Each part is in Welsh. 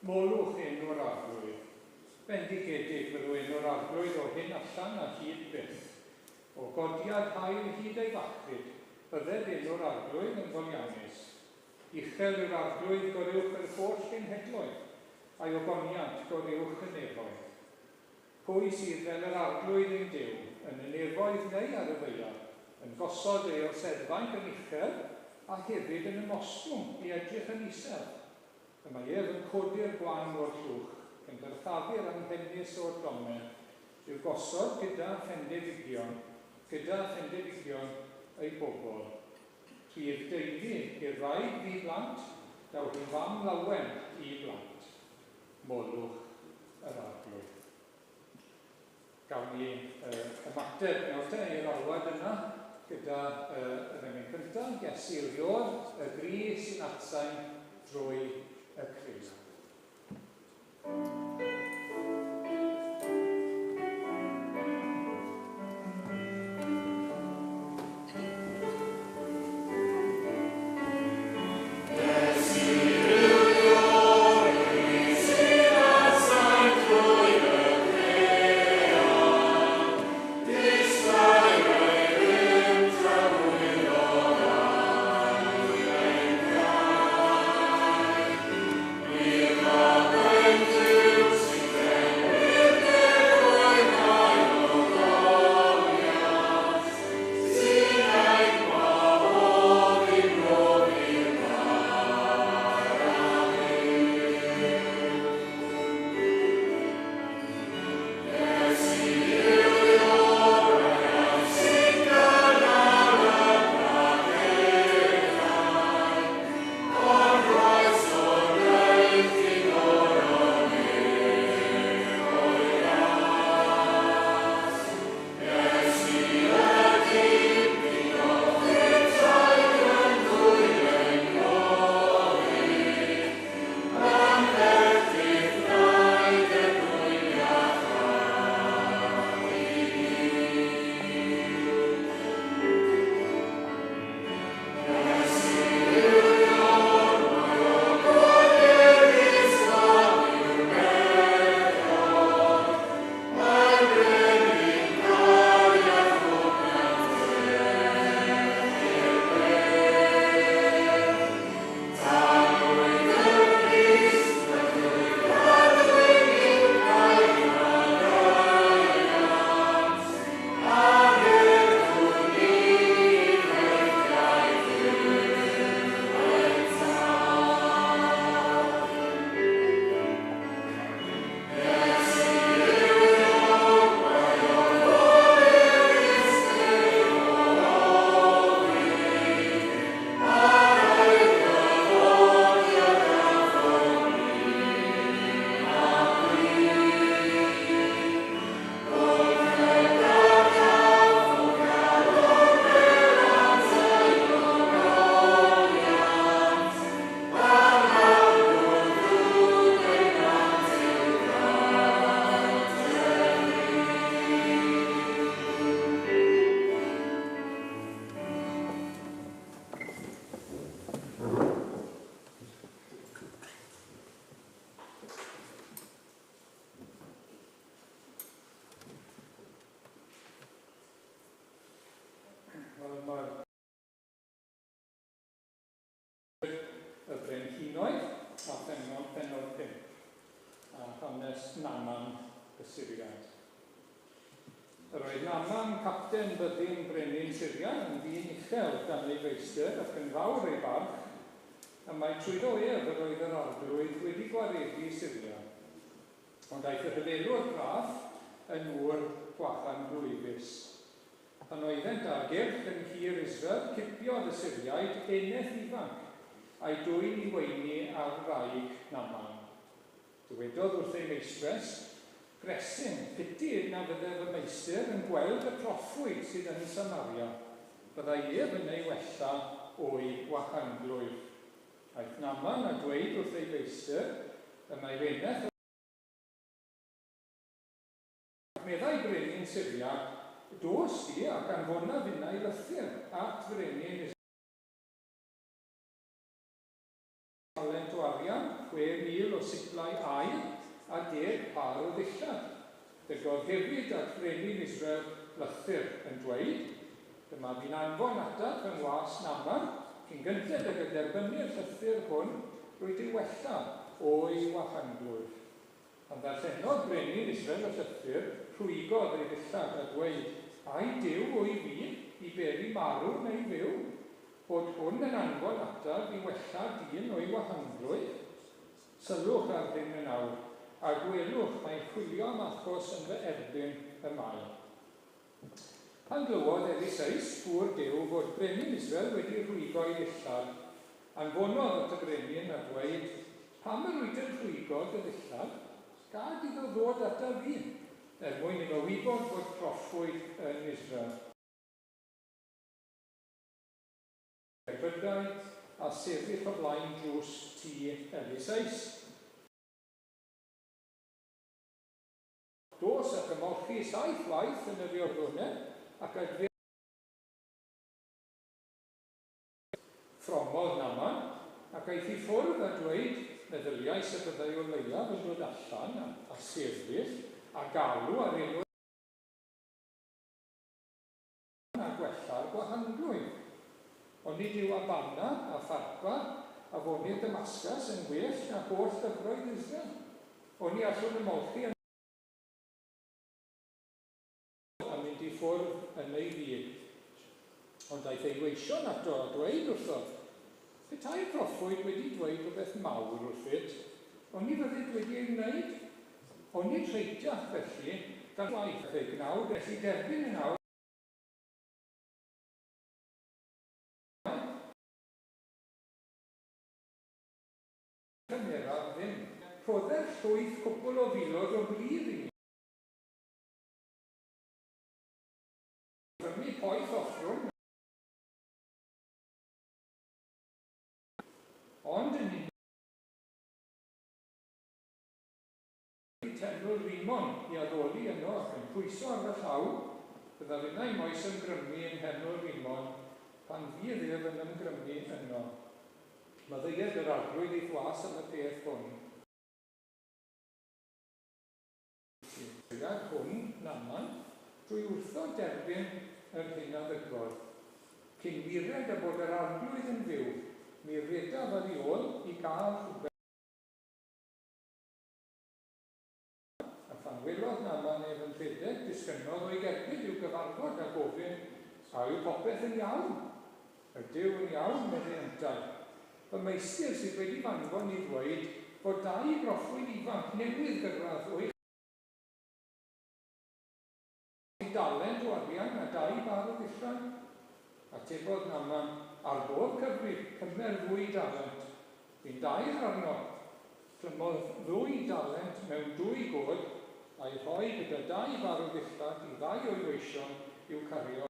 Molwch enw'r Arglwydd. Bendigedig fyddo enw'r Arglwydd o hyn allan a hyd byth. O godiad haul hyd ei fachlud, bydded enw'r Arglwydd yn foliannus. Uchel yw'r Arglwydd goruwch yr holl genhedloedd, a'i ogoniant goruwch y nefoedd. Pwy sydd fel yr Arglwydd ein Duw, yn y nefoedd neu ar y ddaear, yn gosod ei orseddfainc yn uchel, a hefyd yn ymostwng i edrych yn isel? Y mae ef yn codi'r gwan o'r llwch, yn dyrchafu'r anghenus o'r domen, i'w gosod gyda phendefigion, gyda phendefigion ei bobl. Rhydd deulu i'r wraig ddi-blant, daw hi'n fam lawen i blant. Molwch yr Arglwydd. Gawn ni ymateb nawr te i'r alwad yna gyda yr emyn cyntaf, Iesu yw'r Iôr, y gri sy'n atsain drwy y creulon. Wel, mae'r y brenhinoedd a phennod, pennod 5, a hanes Naman y Syriad. Yr oedd Naman, capten byddin brenin Syria, yn ddyn uchel dan ei feistr ac yn fawr ei barch, y mae trwyddo ef yr oedd yr Arglwydd wedi gwaredu Syria. Ond aeth y rhyfelwr praff yn ŵr gwahanglwyfus. Pan oeddent ar gyrch yn nhir Israel, cipiodd y Syriaid eneth ifanc, a'i dwyn i weini ar wraig Naman. Dywedodd wrth ei meistres, Gresyn, piti na fydde fy meistr yn gweld y proffwyd sydd yn Samaria, byddai ef yn ei wella o'i wahanglwyf. Aeth Naaman a dweud wrth ei feistr, Y mae'r eneth Ac meddai brenin Syria, Dos di, ac anfona finnau lythyr at frenin Israel. Talent o arian, 6,000 o. o siclau aur a deg pâr o ddillad. Dygodd hefyd at frenin Israel lythyr yn dweud, Dyma fi'n anfon atat fy ngwas Naaman, cyn gynted ag y derbynnir llythyr hwn, rwyt i'w wella o'i wahanglwyf. Pan ddarllenodd brenin Israel y llythyr, rhwygodd ei ddillad a dweud, Ai Duw wyf fi, i beri marw neu fyw, bod hwn yn anfon ataf i wella dyn o'i wahanglwyf? Sylwch ar hyn yn awr, a gwelwch mai chwilio am achos yn fy erbyn y mae. Pan glywodd Eliseus, gŵr Duw, fod brenin Israel wedi rhwygo'i ddillad, anfonodd at y brenin a dweud, Pam yr wyt yn rhwygo dy ddillad? Gad iddo ddod ataf fi, er mwyn iddo wybod fod proffwyd yn Israel. Cerbydau, a sefyll o flaen drws tŷ Eliseus. Dos ac ymolchi saith waith yn yr Iorddonen, ac adfer Ffromodd Naaman, ac aeth i ffwrdd a dweud, Meddyliais y byddai o leiaf yn dod allan a sefyll a galw ar enw'r a gwella'r gwahanglwyf. Ond nid yw Abana a Pharpa, afonydd Damascus, yn well na holl ddyfroedd Israel. Oni allwn ymolchi yno a mynd i ffwrdd yn ei ddig? Ond aeth ei weision ato a dweud wrtho, Petai'r proffwyd wedi dweud rhywbeth mawr wrthyt, oni fyddid wedi ei wneud? Onid rheitiach felly, gan waith ei gnawd, felly derbyn yn awr chymeraf ddim. Rhodder llwyth cwpwl o filod o bridd i mi. Prynu poeth offrwm Ond yn unig teml Rimon i addoli yno ac yn pwyso ar fy llaw, byddaf innau moes ymgrymu yn nheml Rimon pan fydd ef yn ymgrymu yno. Maddeued yr Arglwydd i'th was am y peth hwn. Tuag hwn, Naaman, drwy wrthod derbyn yr hyn a ddygodd. Cyn wired a bod yr Arglwydd yn fyw, mi redaf ar ei ôl i gael rhywbeth. A phan welodd Naaman ef yn rhedeg, disgynnodd o'i gerbyd i'w gyfarfod a gofyn, A yw popeth yn iawn? Ydyw, yn iawn, meddai yntau. Fy meistr sydd wedi f'anfon i ddweud fod dau broffwyd ifanc newydd gyrraedd o'i dalent o arian a dau bâr o ddillad. Atebodd Naaman, Ar bob cyfrif, cymer ddwy dalent. Bu'n daer arno. Clymodd ddwy dalent mewn dwy god, a'u rhoi gyda dau bâr o ddillad i ddau o'i weision i'w cario.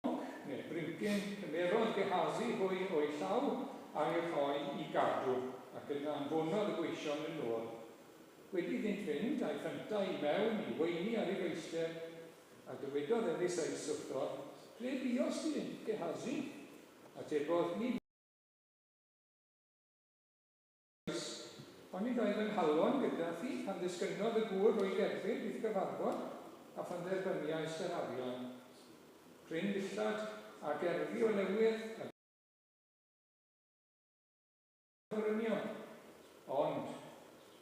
Bonc, neu brincyn, cymerodd Gehazi hwy o'i llaw a'u rhoi i gadw, ac yna anfonodd y gweision yn ôl. Wedi iddynt fynd, aeth yntau i mewn i weini ar ei feistr, a dywedodd Eliseus wrtho, Ple buost di, Gehazi? Atebodd, Ni Oes, onid oedd fy nghalon gyda thi pan ddisgynnodd y gŵr o'i gerbyd i'th gyfarfod, a phan dderbyniaist yr arian? Cryn ddillad, a gerddi o lewydd, a gorynion. Ond,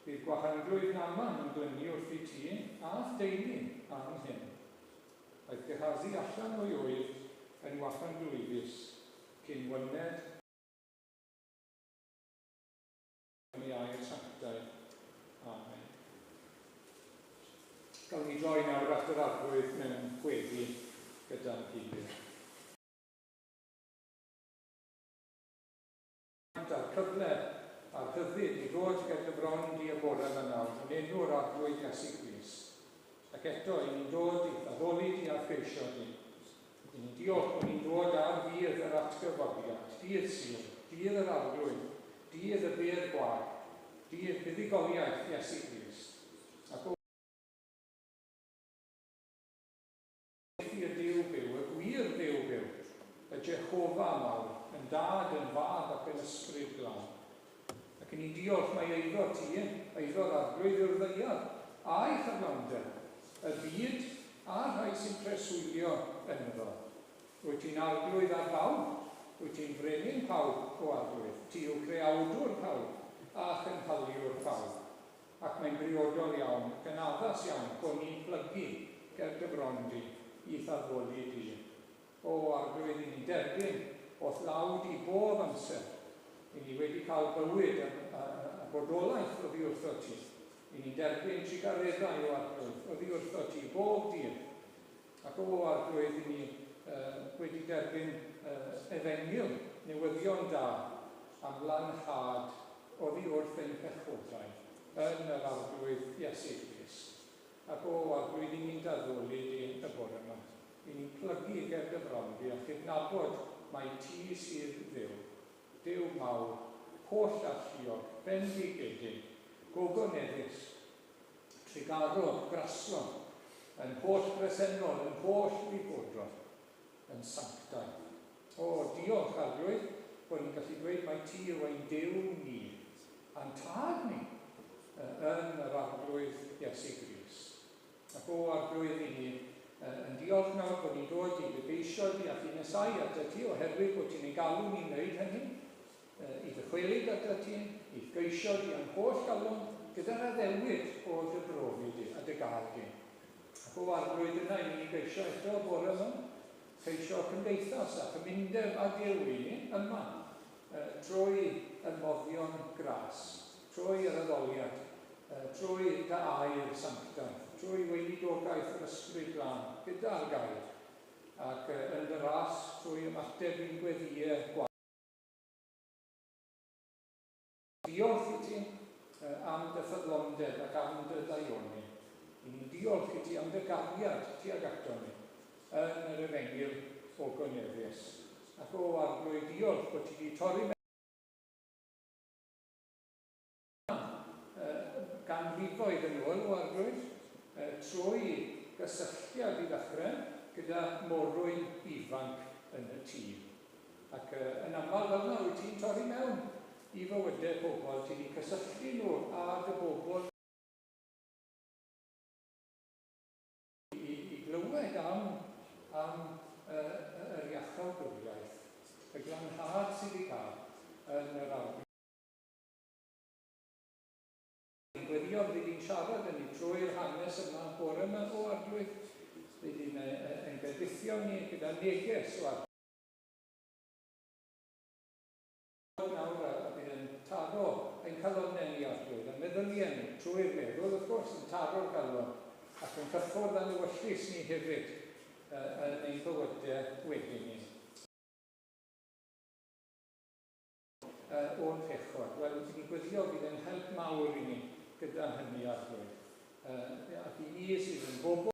bydd gwahanglwyf Naaman yn glynu wrthyt ti a'th deulu am hyn. Aeth Gehazi allan o'i ŵydd yn wahanglwyfus, cyn wyned Yn ei air sanctaidd. Amen. Gawn ni droi nawr at yr Arglwydd mewn gweddi gyda'n gilydd. A'r cyfle a'r rhyddid i ddod ger dy fron di y bore yma nawr, yn enw'r Arglwydd Iesu Grist. Ac eto, i ni'n dod i'th addoli di a'th geisio di. I ni'n diolch bod ni'n dod ar ddydd yr atgyfodiad, dydd Sul, dydd yr Arglwydd, dydd y bedd gwag, dydd buddugoliaeth Iesu Grist. Ac o wrth i'r Duw byw, y gwir Dduw byw, y Jehofa mawr, yn Dad, yn Fab ac yn Ysbryd Glân. Ac 'y ni'n diolch mai eiddo ti, eiddo'r Arglwydd yw'r ddaear, a'i chyflawnder, y byd a'r rhai sy'n preswylio ynddo. Wyt ti'n Arglwydd ar bawb, wyt ti'n Frenin pawb, O Arglwydd, ti yw Creawdwr pawb a Chynhaliwr pawb. Ac mae'n briodol iawn ac yn addas iawn bod ni'n plygu ger dy bron di, i'th addoli di. O Arglwydd, i ni'n derbyn o'th law di bob amser. I ni wedi cael bywyd a, a, a bodolaeth oddi wrtho ti. I ni'n derbyn trugareddau, o Arglwydd, oddi wrtho ti bob dydd. Ac o Arglwydd, i ni uh, wedi derbyn uh, efengyl, newyddion da, am lanhad oddi wrth ein pechodau yn yr Arglwydd Iesu Grist. Ac o Arglwydd, i ni'n d'addoli di y bore yma. I ni'n plygu ger dy fron di a chydnabod mai ti sydd Dduw. Duw mawr, holl alluog, bendigedig, gogoneddus, trugarog, graslon, yn holl bresennol, yn holl wybodol, yn sanctaidd. O, diolch, Arglwydd, bod ni'n gallu dweud mai ti yw ein Duw ni, a'n Tad ni, yn yr Arglwydd Iesu Grist. Ac o, Arglwydd, i ni yn diolch nawr bod ni'n dod i dy geisio di ac i nesau atat ti, oherwydd bod ti'n ein galw ni'n wneud hynny, i ddychwelyd atat ti, i'th geisio di â'n holl galon, gyda'r addewid o dy brofi di a dy gael di. Ac o, Arglwydd, dyna i ni geisio eto bore yma, ceisio cymdeithas a chymundeb â Duw i ni yma, trwy y moddion gras, trwy yr addoliad, trwy dy air sanctaidd, trwy weinidogaeth yr Ysbryd Glân gyda'r gair, ac yn dy ras trwy ymateb i'n gweddïau gwael. Diolch i ti am dy ffyddlondeb ac am dy ddaioni. I ni'n diolch i ti am dy gariad tuag aton ni yn yr Efengyl ogoneddus. Ac o Arglwydd, diolch bod ti wedi torri mewn ganrifoedd yn ôl, o Arglwydd, trwy gysylltiad i ddechrau gyda morwyn ifanc yn y tŷ. Ac yn aml fel 'na wyt ti'n torri mewn i fywydau pobl, ti'n eu cysylltu nhw â dy bobl i, i glywed am, am yr iachawdwriaeth, y glanhad sydd i gael yn yr Arglwydd. Ni'n gweddïo fyddi di'n siarad â ni trwy'r hanes yma bore yma, o Arglwydd. Fyddi di'n ein bendithio ni gyda neges o Arglwydd nawr a bydd yn taro ein calonnau ni, Arglwydd, a meddyliau ni trwy'r meddwl, wrth gwrs, yn taro'r galon ac yn cyffwrdd â'n ewyllys ni hefyd yn ein bywydau wedyn ni. O'n pechod. Wel, ni'n gweddio bydd e'n help mawr i ni gyda hynny, Arglwydd. Ac i ni sydd yn bobl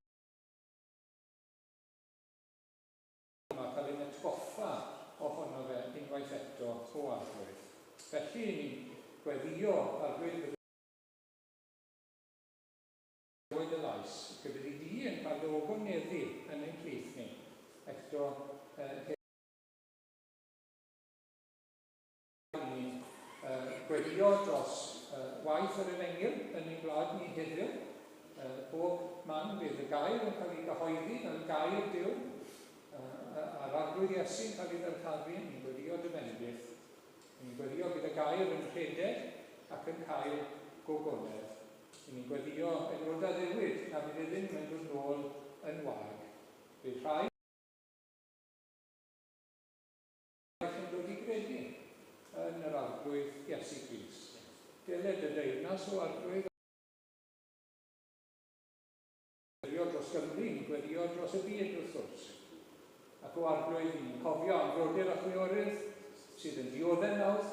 yma cael ein atgoffa ohono fe unwaith eto, o Arglwydd. Felly, ni'n gweddio, Arglwydd, bydd dy lais, ac y byddi di yn cael dy ogoneddu yn ein plith ni eto heddiw. Ry'n ni'n gweddïo dros waith yr Efengyl yn ein gwlad ni heddiw. Bob man bydd y gair yn cael ei gyhoeddi fel gair Duw, a'r Arglwydd Iesu'n cael ei ddyrchafu, ni'n gweddïo dy fendith. Ry'n ni'n gweddïo bydd y gair yn rhedeg ac yn cael gogonedd. Ry'n ni'n gweddïo yn ôl dy addewid na fydd e ddim yn dod nôl yn wag. Bydd rhai. Eraill yn dod i gredu yn yr Arglwydd Iesu Grist. Deled y deyrnas, o Arglwydd, a gweddïo dros Gymru, ni'n gweddïo dros y byd, wrth gwrs. Ac o Arglwydd, ni'n cofio am frodyr a chwiorydd sydd yn dioddef nawr,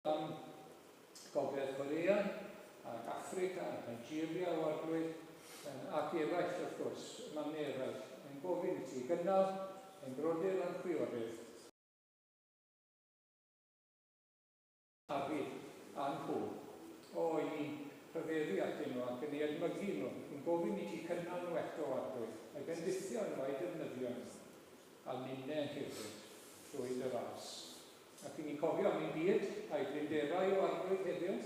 am Gogledd Korea ac Affrica ac Nigeria o Arglwydd, ac eraill wrth gwrs, mannau eraill, yn gofyn i ti gynnal ein brodyr a'n chwiorydd a fi a nhw. O, i ni'n rhyfeddu atyn nhw ac yn eu edmygu nhw, yn gofyn i ti cynnal nhw eto, o Arglwydd, a'u bendithio nhw a'u defnyddio nhw, a ninne hefyd, trwy dy ras. Ac i ni'n cofio am ein byd a'i blinderau o Arglwydd heddiw,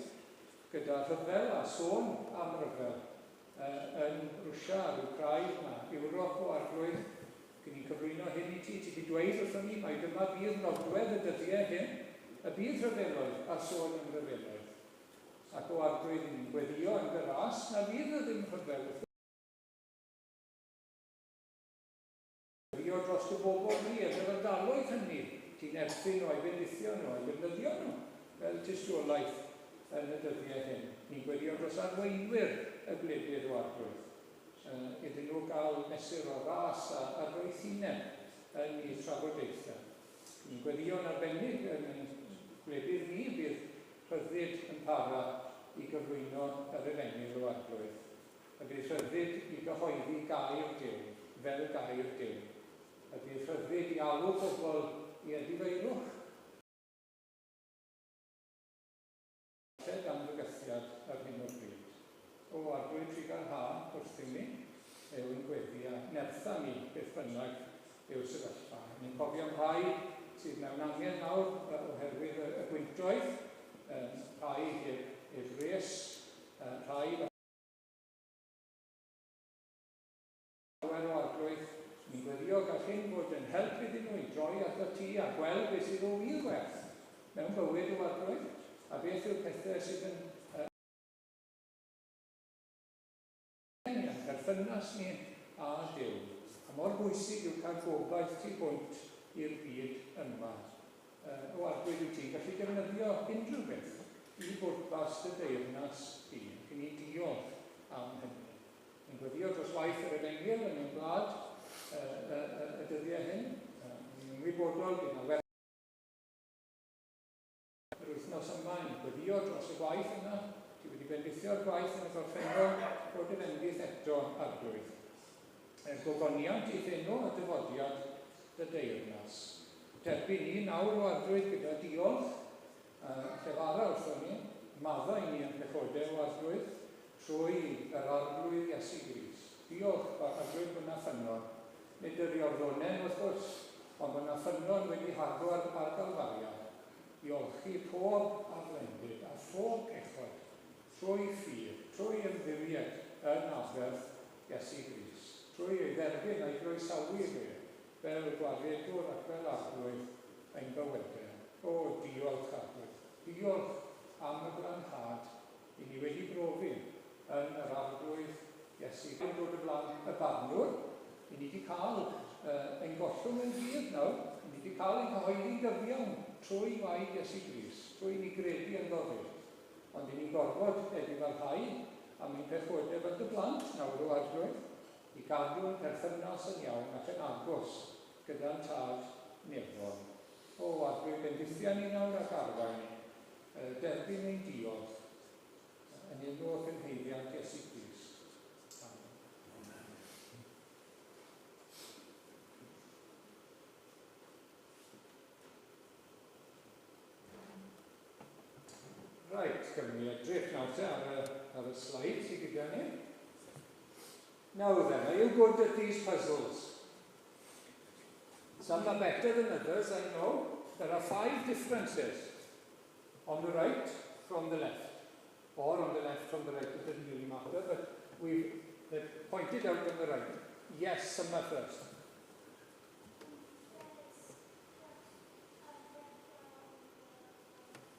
gyda rhyfel a sôn am ryfel yn Rwsia a'r Wcráin a Ewrop o Arglwydd, ac i ni'n cyflwyno hyn i ti, ti 'di dweud wrthon ni mai dyma fydd nodwedd y dyddiau hyn, y bydd rhyfeloedd a sôn am ryfeloedd. Ac o Arglwydd, i ni'n gweddïo yn dy ras na fydd 'na ddim rhyfel wrth Gweddïo dros dy bobl di yn yr ardaloedd hynny, ti'n erthyn nhw a'u bendithio nhw a'u defnyddio nhw fel tystiolaeth yn y dyddiau hyn. Ni'n gweddïo dros arweinwyr y gwledydd o Arglwydd, iddyn nhw gael mesur o ras a, a doethineb yn eu trafodaethau. Ni'n gweddïo'n arbennig yn ein gwledydd ni bydd rhyddid yn para i gyflwyno yr efengyl o Arglwydd. Y bydd rhyddid i gyhoeddi gair Duw fel gair Duw. Y bydd rhyddid i alw pobl i edifeirwch. Lle dan fygythiad ar hyn o bryd. O, Arglwydd trugarha wrthym ni, yw'n gweddi a nertha ni beth bynnag yw'r sefyllfa. Ni'n cofio am rhai sydd mewn angen nawr oherwydd y gwyntoedd, rhai heb, heb wres, rhai Llawer o Arglwydd, ni'n gweddïo gall hyn fod yn help iddyn nhw i droi atat ti a gweld beth sydd o wir werth mewn bywyd o Arglwydd, a beth yw'r pethau sydd yn ni a'n perthynas ni â Duw. A mor bwysig yw cael gobaith tu hwnt i'r byd yma. O Arglwydd, wyt ti'n gallu defnyddio unrhyw beth i bwrpas dy deyrnas di, ac i ni'n diolch am hynny. Yn gweddïo dros waith yr Efengyl yn ein gwlad y dyddiau hyn. Ni'n ymwybodol bydd 'na werth yr wythnos yma yn gweddïo dros y gwaith yna. Ti wedi bendithio'r gwaith yn y gorffennol, rho dy fendith eto, Arglwydd. Er gogoniant i'th enw a dyfodiad dy deyrnas. Derbyn ni nawr o Arglwydd gyda diolch, a llefara wrthon ni, maddau ni ein pechodau o Arglwydd, trwy yr Arglwydd Iesu Grist. Diolch, Arglwydd, bod 'na ffynnon. Nid yr Iorddonen, wrth gwrs, ond bod 'na ffynnon wedi hagor ar Galfaria i olchi pob aflendid a phob pechod trwy ffydd, trwy ymddiried yn aberth Iesu Grist, trwy ei dderbyn a'i groesawu fe fel Gwaredwr ac fel Arglwydd ein bywydau. O, diolch, Arglwydd. Diolch am y glanhad i ni wedi brofi yn yr Arglwydd Iesu. Yn dod o flaen y barnwr, i ni wedi cael ein gollwng yn rhydd nawr, i ni wedi cael ein cyhoeddi'n gyfiawn trwy waed Iesu Grist, trwy i ni gredu ynddo fe. Ond i ni'n gorfod edifarhau am ein pechodau fel dy blant nawr, O Arglwydd, i gadw'n perthynas yn iawn ac yn agos gyda'n Tad nefol. O Arglwydd, bendithia ni nawr ac arwain ni. Derbyn ein diolch yn enw a chynhaeddiant Iesu Grist. Amen. Reit, gawn ni edrych nawr te ar y, ar y sleid sydd gyda ni. Now then, are you good at these puzzles? Some are better than others, I know. There are five differences on the right from the left, or on the left from the right, it doesn't really matter, but we've pointed out on the right. Yes, Summer first.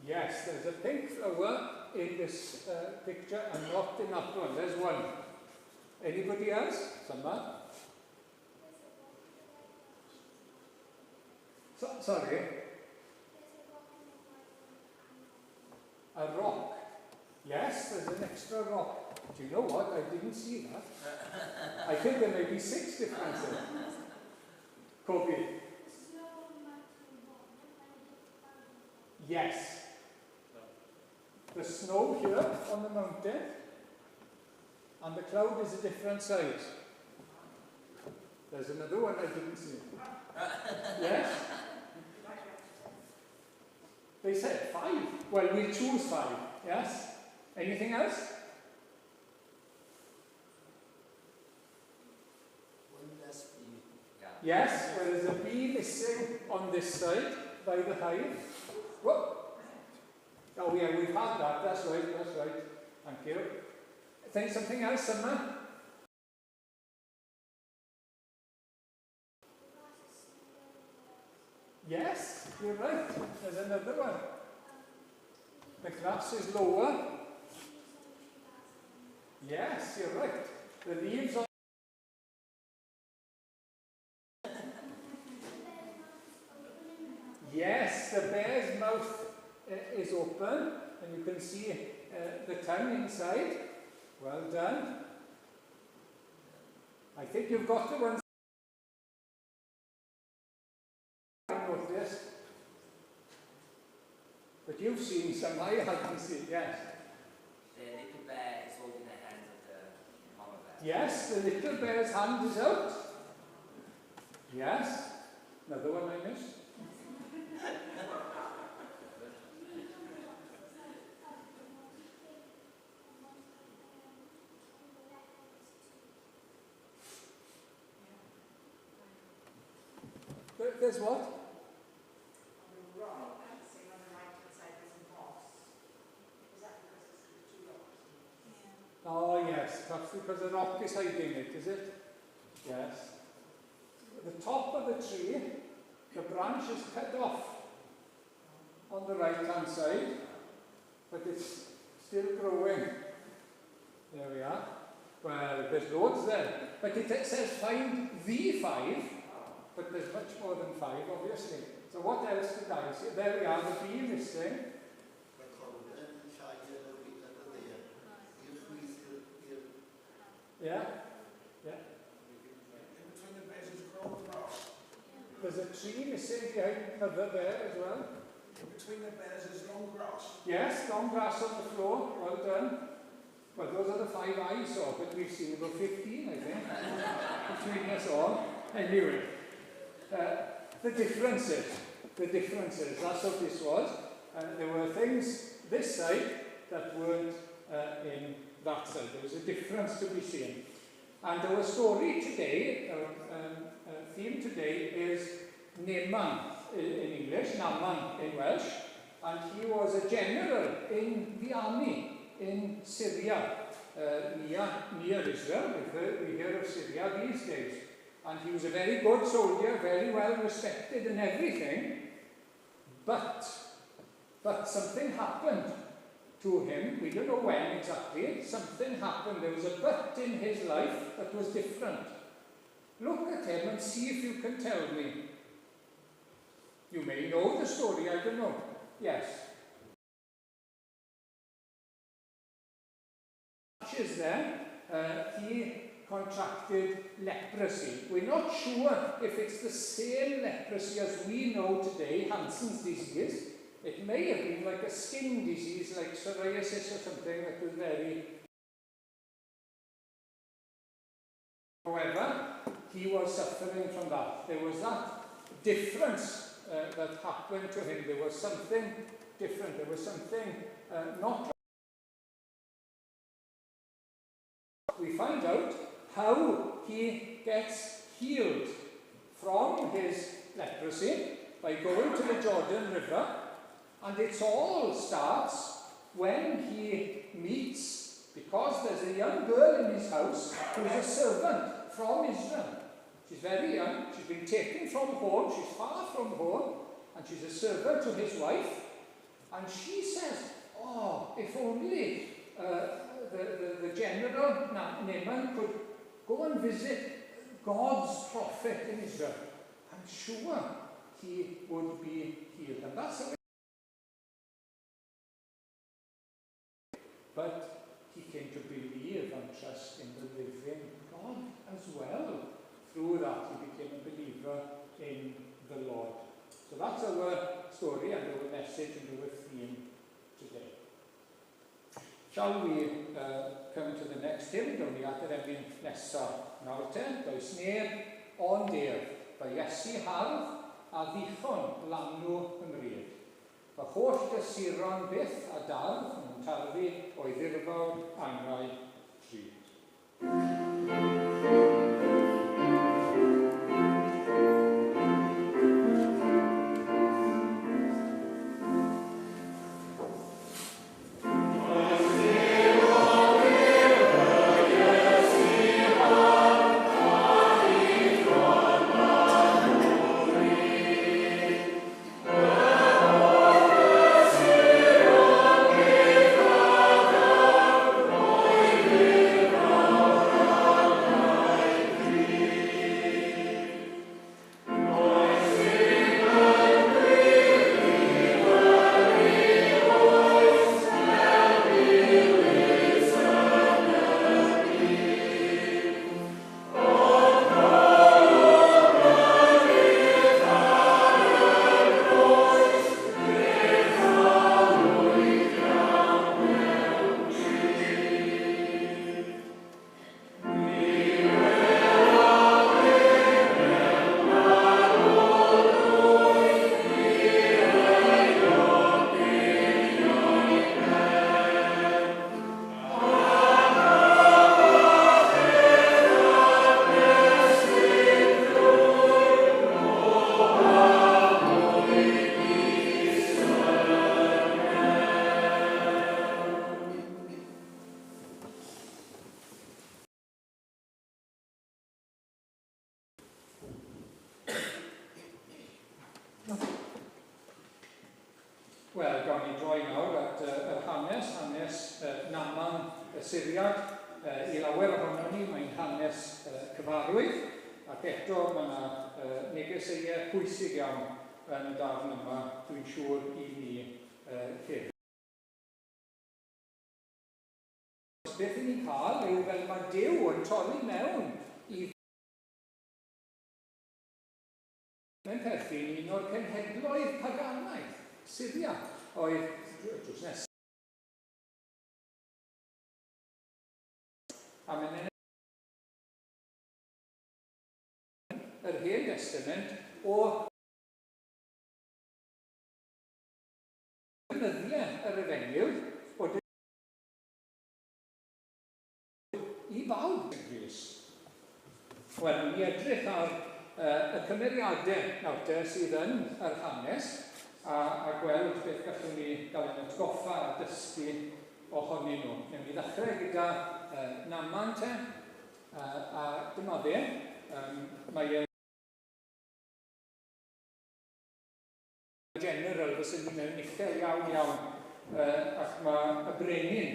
Yes, there's a pink flower in this picture and not in that one. There's one. Anybody else? Summer? So, sorry? A rock. Yes, there's an extra rock. Do you know what? I didn't see that. I think there may be six differences. Kobe. Yes. The snow here on the mountain and the cloud is a different size. There's another one I didn't see. Yes? They said five. Well, we'll choose five. Yes? Anything else? One less bee. Yes, well, there's a bee missing on this side. by the hive. Whoop. Oh yeah, we've had that. That's right, that's right. Thank you. Think something else, Summer? Yes, you're right. There's another one. The grass is lower. Yes, you're right. The leaves are... Yes, the bear's mouth is open and you can see the tongue inside. Well done. I think you've got the one I noticed. But you've seen some I haven't seen, yes. The little bear is holding the hand of the mama bear. Yes, the little bear's hand is out. Yes. Another one I missed. There's what? On the right, same on the right hand side, there's moss. Is that because there's two rocks? Yeah. Oh yes, perhaps because the rock is hiding it, is it? Yes. The top of the tree, the branch is cut off on the right hand side, but it's still growing. There we are. Well, there's loads there. But it says find the five, but there's much more than five, obviously. So what else did I see? There we are, the bee missing. Yeah, yeah. In between the bears is grown grass. There's a tree missing behind another bear as well. In between the bears is long grass. Yes, long grass on the floor. Well done. Well, those are the five I saw, but we've seen about 15, I think, between us all. Anyway, the differences, that's what this was. There were things this side that weren't in that side. There was a difference to be seen. And our story today, our theme today is Naaman in English, Naaman in Welsh, and he was a general in the army in Syria, near Israel. We hear of Syria these days. And he was a very good soldier, very well respected and everything, but something happened to him. We don't know when exactly. Something happened. There was a but in his life that was different. Look at him and see if you can tell me. You may know the story, I don't know. Yes. Is there. He contracted leprosy. We're not sure if it's the same leprosy as we know today, Hansen's disease. It may have been like a skin disease, like psoriasis or something that was very... However, he was suffering from that. There was that difference that happened to him. There was something different. There was something not... We find out how he gets healed from his leprosy by going to the Jordan River, and it all starts when he meets, because there's a young girl in his house who's a servant from Israel. She's very young, she's been taken from home, she's far from home, and she's a servant to his wife, and she says, oh, if only the general Naaman could go and visit God's prophet in Israel. I'm sure he would be healed. And that's how. But he came to believe and trust in the living God as well. Through that, he became a believer in the Lord. So that's our story and our message and our theme today. Shall we come to the next hymn? Down ni at yr emyn nesaf nawr te. Does neb ond ef, by Iesu hardd a ddichon lanw ymryd. Fy holl gysuron byth a dardd yn tarddu o'i ddirfawr angau drud. Wel, gawn ni droi nawr at yr hanes, hanes Naman y Syriad. I lawer ohonon ni, mae'n hanes cyfarwydd, ac eto mae yna negeseuau pwysig iawn yn y darn yma, dwi'n siŵr i ni hefyd. Beth 'y ni'n cael yw fel mae Duw yn torri mewn i Mae'n perthyn i un o'r cenhedloedd paganaidd, Syria, oedd drws nesaf. A mae'n yr Hen Destament o ddefnyddiau yr Efengyl bod i bawb yn Grist. Wel, ni'n edrych ar y cymeriadau nawr te sydd yn yr hanes a, a gweld beth gallwn ni gael ein atgoffa a dysgu ohonyn nhw. Newn ni ddechrau gyda Naman te, a dyma fe. Mae e'n general fysen ni'n mewn uchel iawn iawn ac mae y brenin,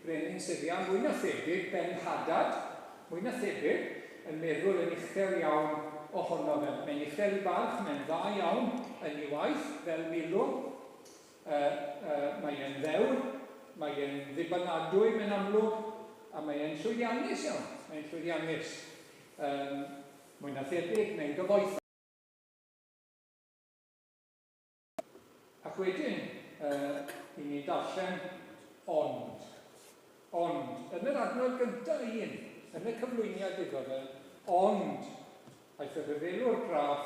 brenin Syria, mwy na thebyg, Ben Hadad, mwy na thebyg, yn meddwl yn uchel iawn ohono fe. Mae'n uchel i barch, mae'n dda iawn yn ei waith fel milwr, mae e'n ddewr, mae e'n ddibynadwy mae'n amlwg, a mae e'n llwyddiannus iawn, mae'n llwyddiannus. Mwy na thebyg, mae'n gyfoethog. Ac wedyn, i ni darllen ond. Ond, yn yr adnod gyntaf un, yn y cyflwyniad iddo fe, ond, aeth y rhyfelwr graff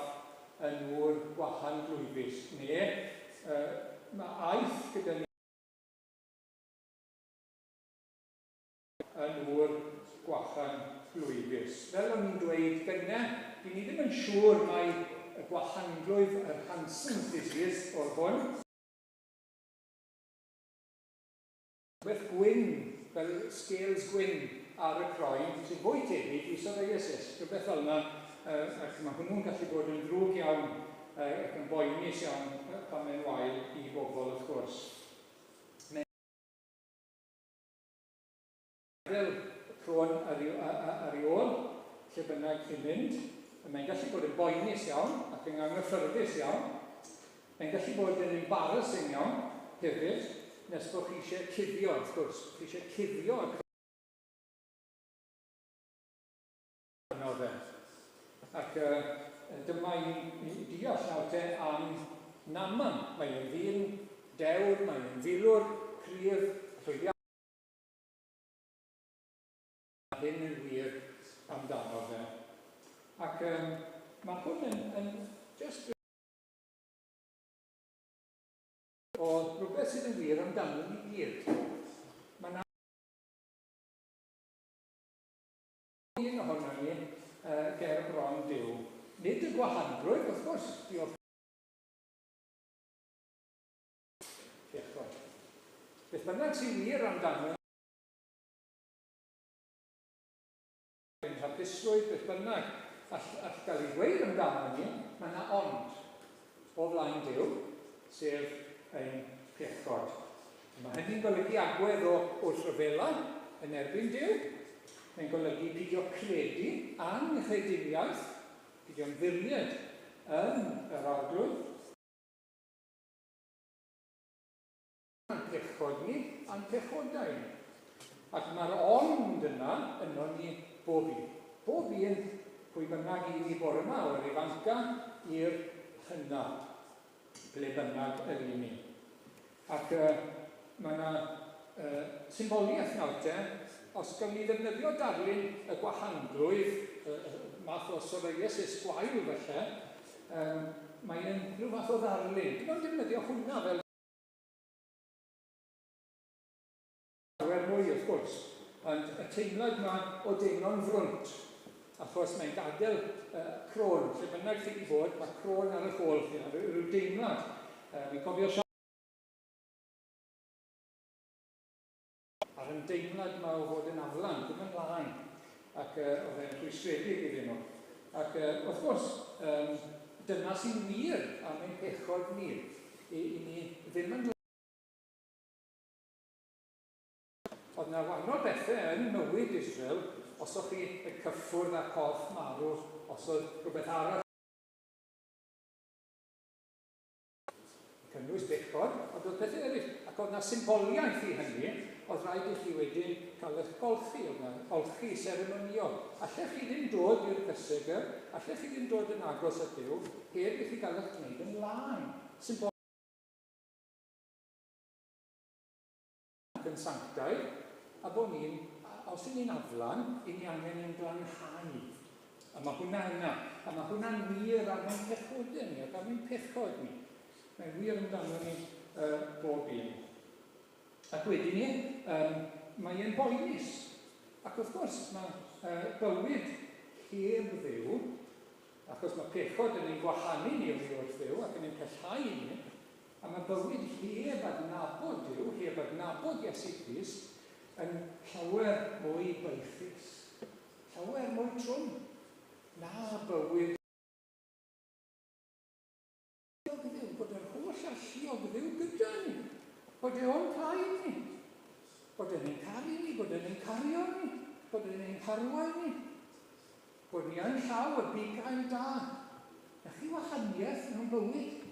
yn ŵr gwahan glwyfus, neu, mae aeth gyda ni yn ŵr gwachan glwyfus. Fel o'n i'n dweud gynne, dyn ni ddim yn siŵr mai y gwahanglwyf, yr Hansen's disease, oedd hwn. Rhywbeth gwyn, fel scales gwyn ar y croen, sy'n fwy tebyg i psoriasis, rhywbeth fel yna, ac mae hwnnw'n gallu bod yn ddrwg iawn ac yn boenus iawn pan mae'n wael i bobl wrth gwrs. Fel crôn ar ei, ar ei ôl, lle bynnag chi'n mynd. Mae'n gallu bod yn boenus iawn ac yn anghyffyrddus iawn. Mae'n gallu bod yn embarrassing iawn hefyd, nes bod chi eisiau cuddio, wrth gwrs. Chi eisiau cuddio y crôn fe. Ac dyma i, i deall nawr te am Naman. Mae'n ddyn dewr, mae'n filwr cryf, llwyddiannus. Hyn yn wir amdano fe. Ac mae hwn yn, yn just o rhywbeth sydd yn wir amdano ni gyd. Mae yna un ohono ni ger bron Duw. Nid y gwahanrwydd, wrth gwrs, diolch Bechod. Beth bynnag sy'n wir amdano ein hapusrwydd, beth bynnag all, all gael ei ddweud amdano ni, mae yna ond o flaen Duw, sef ein pechod. Mae hynny'n golygu agwedd o wrthryfela yn erbyn Duw. Mae'n golygu pidio credu, anghrediniaeth, pidio ymddiried yn yr Arglwydd. A'n pechod ni, a'n pechodau ni. Ac mae'r ond yna yno ni bob un. Bob un, pwy bynnag i ni bore yma, o'r ifanca i'r hyna, ble bynnag yr un ni. Ac mae yna symboliaeth nawr te, os gawn ni ddefnyddio darlun y gwahanglwyf, math o psoriasis gwael falle, mae'n rhyw fath o ddarlun. Dim ond defnyddio hwnna fel llawer mwy wrth gwrs, ond y teimlad 'ma o deimlo'n frwnt, achos mae'n gadael crôn, lle bynnag chi 'di bod, mae crôn ar eich ôl chi, a rhyw deimlad. Fi'n cofio a'r ymdeimlad 'ma o fod yn aflan, ddim yn lân, ac oedd e'n rhwystredig iddyn nhw. Ac wrth gwrs, dyna sy'n wir am ein pechod ni, i, i ni ddim yn. Israel, os o'ch chi yn cyffwrdd â corff marw, os oedd rhywbeth arall yn cynnwys bechod, ond oedd pethau eraill. Ac oedd 'na symboliaeth i hynny, oedd rhaid i chi wedyn cael eich golchi, oedd 'na olchi seremonïol. Allech chi ddim dod i'r cysegr, allech chi ddim dod yn agos at Dduw, heb i chi gael eich gwneud yn lân. Symboliaeth yn sanctaidd, a bod ni'n, os y'n ni'n aflan, y'n ni angen ein glanhau. A mae hwnna yna. A mae hwnna'n wir am ein pechodau ni ac am ein pechod ni. Mae'n wir amdano ni bob un. Ac wedyn ni, um, mae e'n boenus. Ac wrth gwrs, mae bywyd heb Dduw, achos mae pechod yn ein gwahanu ni oddi wrth Dduw ac yn ein pellhau ni, A mae bywyd heb adnabod Duw, heb adnabod Iesu Grist, yn llawer mwy beichus, llawer mwy trwm na bywyd Dduw, bod yr holl alluog Dduw gyda ni, bod e o'n plaid ni, bod e'n ein caru ni, bod e'n ein cario ni, bod e'n ein harwain ni, bod ni yn llaw y bugail da. Na chi wahaniaeth mewn bywyd.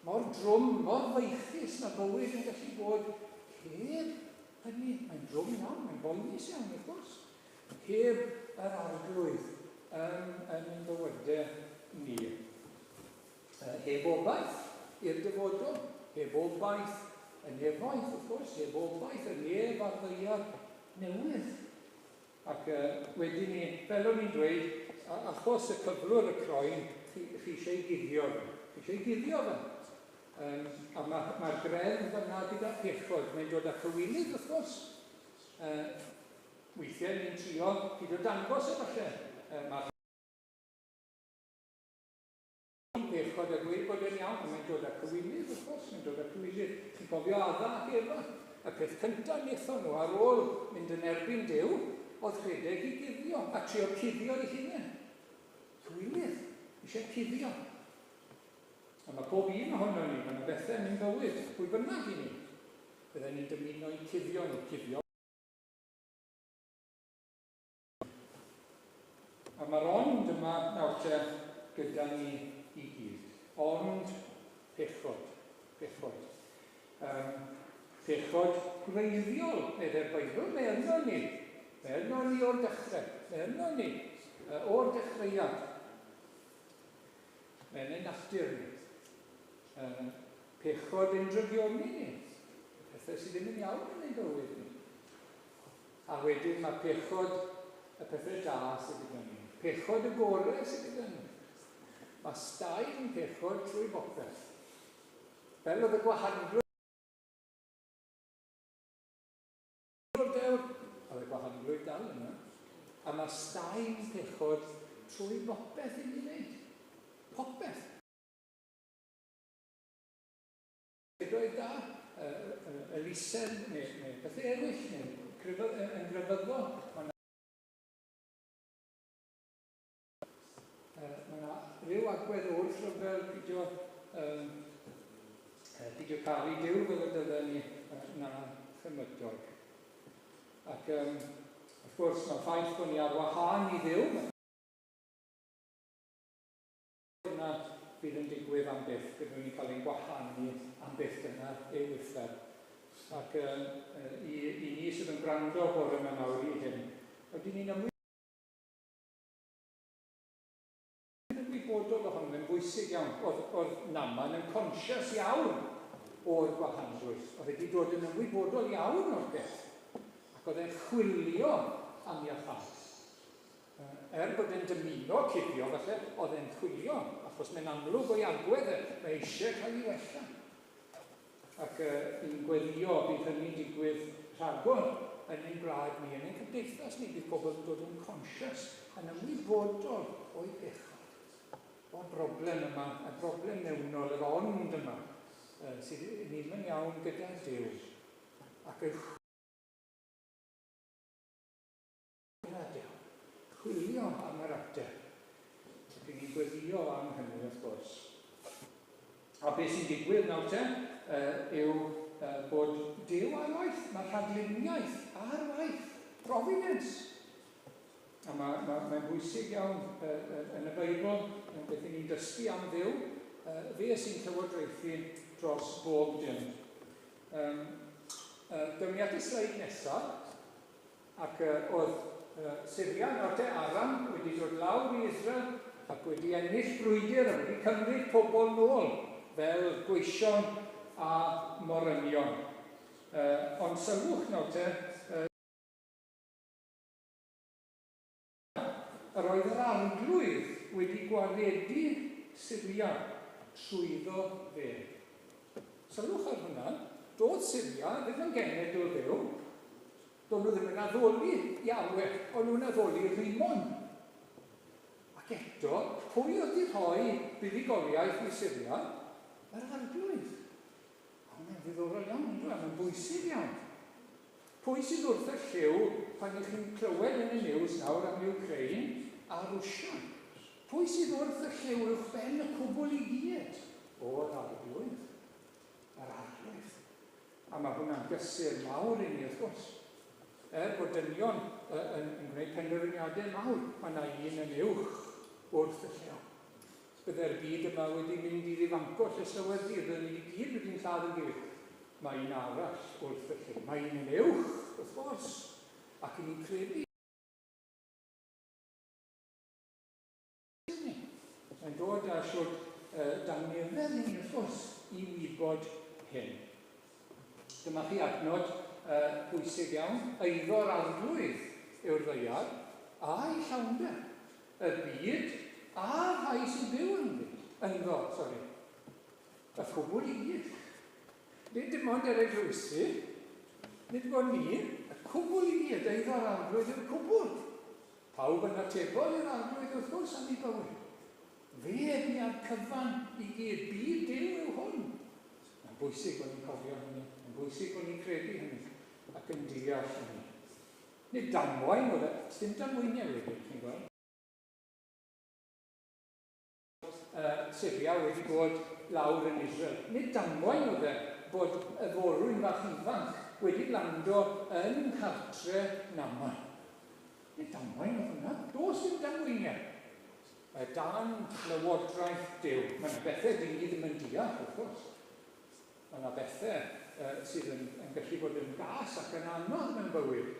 Mor drwm, mor feichus mae bywyd yn gallu bod heb hynny. Mae'n drwm iawn, mae'n boenus iawn, wrth gwrs. Heb yr Arglwydd yn, yn ein bywydau ni. Heb obaith i'r dyfodol, heb obaith y nefoedd, wrth gwrs, heb obaith y nef a'r ddaear newydd. Ac wedyn ni, fel o'n i'n dweud, achos y cyflwr y croen, chi, chi eisiau ei guddio fe. Chi eisiau ei guddio fe. Um, a mae'r ma greddf yna gyda pechod, mae'n dod â cywilydd wrth gwrs. Weithiau ni'n trio pidio dangos e falle. Mae pechod a dweud bod e'n iawn, ond mae'n dod â cywilydd wrth gwrs, mae'n dod â cywilydd. Chi'n cofio Adda ac Efa? Y peth cyntaf wnaethon nhw ar ôl mynd yn erbyn Duw oedd rhedeg i guddio a trio cuddio eu hunain. Cywilydd, eisiau cuddio. A mae pob un ohono ni, mae yna bethau yn ein bywyd, pwy bynnag i ni, bydden ni'n dymuno eu cuddio nhw, cuddio. A mae'r ond yma nawr te gyda ni i gyd. Ond pechod. Pechod. Um, pechod gwreiddiol, meddai'r Beibl, mae yno ni. Mae yno ni o'r dechrau. Mae yno ni o'r dechreuad. Mae yn ein natur ni. Pechod ein drygioni ni. Pethau sydd ddim yn iawn yn ein bywyd ni. A wedyn mae pechod y pethau da sydd gyda ni. Pechod y gorau sydd gyda ni. Mae staen pechod trwy bopeth. Fel oedd y gwahanglwydd dewr, oedd y gwahanglwydd dal yna. A mae staen pechod trwy bopeth i ni wneud. Popeth. Gweithredoedd da, elusen neu, neu pethau eraill, neu crefydd, yn grefyddol. Mae yna mae yna ryw agwedd o wrthryfel pidio, um, pidio caru Duw fel y dydden ni na chymydog. Ac um, wrth gwrs, mae'r ffaith bod ni ar wahân i Dduw, Dyna fydd yn digwydd am byth, byddwn ni'n cael ein gwahanu am byth, dyna yw uffern. Ac uh, i, i ni sydd yn gwrando bore yma nawr i hyn, ydyn ni'n ymwybodol ohono fe'n bwysig iawn. Oedd, oedd Naman yn conscious iawn o'r gwahanglwyth. Oedd wedi dod yn ymwybodol iawn o'r peth. Ac oedd e'n chwilio am iachâd. Er bod e'n dymuno cuddio falle, oedd e'n chwilio, achos mae'n amlwg o'i agwedd e, mae eisiau cael ei wella. Ac ni'n gweddïo bydd hynny'n digwydd rhagor yn ein gwlad ni, yn ein cymdeithas ni, bydd pobl yn dod yn conscious, yn ymwybodol o'u pechod. O'r broblem yma, y broblem mewnol, yr ond yma, sydd ddim yn iawn gyda Duw. Ac y Dyna Duw. Chwilio am yr ateb. Ac 'yn ni'n gweddïo am hynny, wrth gwrs. A beth sy'n digwydd nawr te yw bod Duw ar waith. Mae rhagluniaeth ar waith. Providence. A mae'n ma, ma bwysig iawn yn y Beibl, yn beth ni'n dysgu am Dduw, fe sy'n llywodraethu dros bob dim. Down ni at y sleid nesaf, ac oedd Syria nawr te, Aram, wedi dod lawr i Israel ac wedi ennill brwydr a wedi cymryd pobl nôl fel gweision a morynion. Ond sylwch nawr te, Yr oedd yr Arglwydd wedi gwaredu Syria trwyddo fe. Sylwch ar hwnna, doedd Syria ddim yn genedl fyw. Do'n nhw ddim yn addoli Yahweh, o'n nhw'n addoli Rimon. Ac eto, pwy oedd wedi rhoi buddugoliaeth i Syria? Yr Arglwydd. A hwnna'n ddiddorol iawn, on'd yw e? Mae'n bwysig iawn. Pwy sydd wrth y llyw pan y'ch chi'n clywed yn y news nawr am Ukraine a Rwsia? Pwy sydd wrth y llyw uwchben y cwbl i gyd? O, yr Arglwydd. Yr Arglwydd. A mae hwnna'n gysur mawr i ni, wrth gwrs. Er bod dynion yn, yn gwneud penderfyniadau mawr, mae yna un yn uwch wrth y llyw. Bydde'r byd yma wedi mynd i ddifanco lle slawer dydd, bydden ni i gyd wedi'n lladd yn gilydd. Mae un arall wrth y lle. Mae un yn uwch, wrth gwrs, ac 'y ni'n credu hynny. Mae'n dod â shwd dangnefedd i ni, wrth gwrs, i wybod hyn. Dyma chi adnod pwysig iawn. Eiddo'r Arglwydd yw'r ddaear, a'i llawnder. Y byd a'r rhai sy'n byw ynddi, ynddo, sori. Y cwbl i gyd. Nid dim ond yr eglwysi, nid dim ond ni, y cwbl i gyd, eiddo'r Arglwydd yw'r cwbl. Pawb yn atebol i'r Arglwydd wrth gwrs am ei bywyd. Fe ydi'r cyfan i gyd, byd Duw yw hwn. Mae'n bwysig bod ni'n cofio hynny, mae'n bwysig bod ni'n credu hynny ac yn deall hynny. Nid damwain oedd e, sdim damweiniau wedyn, chi'n gweld. Syria wedi bod lawr yn Israel. Nid damwain oedd e bod y forwyn fach ifanc wedi lando yn nghartre Naaman. Nid damwain oedd hwnna. Does dim damweiniau. Mae dan lywodraeth Duw. Mae yna bethau dyn ni ddim yn deall, wrth gwrs. Mae yna bethau sydd yn, yn gallu bod yn gas ac yn anodd mewn bywyd.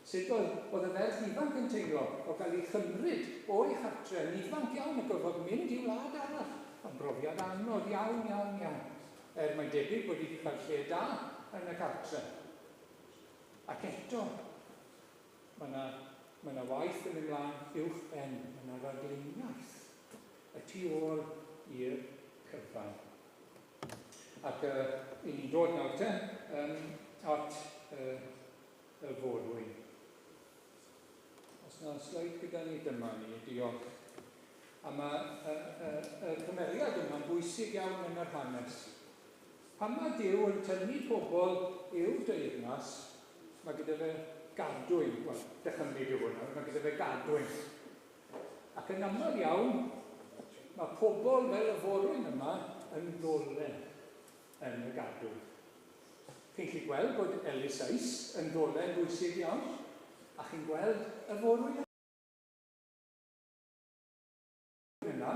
Sut oedd, oedd y ferch ifanc yn teimlo o gael ei chymryd o'i chartre yn ifanc iawn a gorfod mynd i wlad arall? Mae'n brofiad anodd iawn, iawn, iawn. Er mae'n debyg bod hi wedi cael lle da yn y cartre. Ac eto, mae yna, mae yna waith yn mynd mlaen uwch ben, mae yna ragluniaeth y tu ôl i'r cyfan. Ac yy, i ni'n dod nawr te um, at y forwyn. Os na sleid gyda ni, dyma ni, diolch. A mae y, y, y cymeriad yma'n bwysig iawn yn yr hanes. Pan mae Duw yn tynnu pobl i'w deyrnas, mae gyda fe gadwyn, wel, dychymyg yw hwnna, mae gyda fe gadwyn. Ac yn aml iawn, mae pobl fel y forwyn yma yn ddolen yn y gadwyn. Chi'n gallu gweld bod Eliseus yn ddolen bwysig iawn, a chi'n gweld y forwyn yna,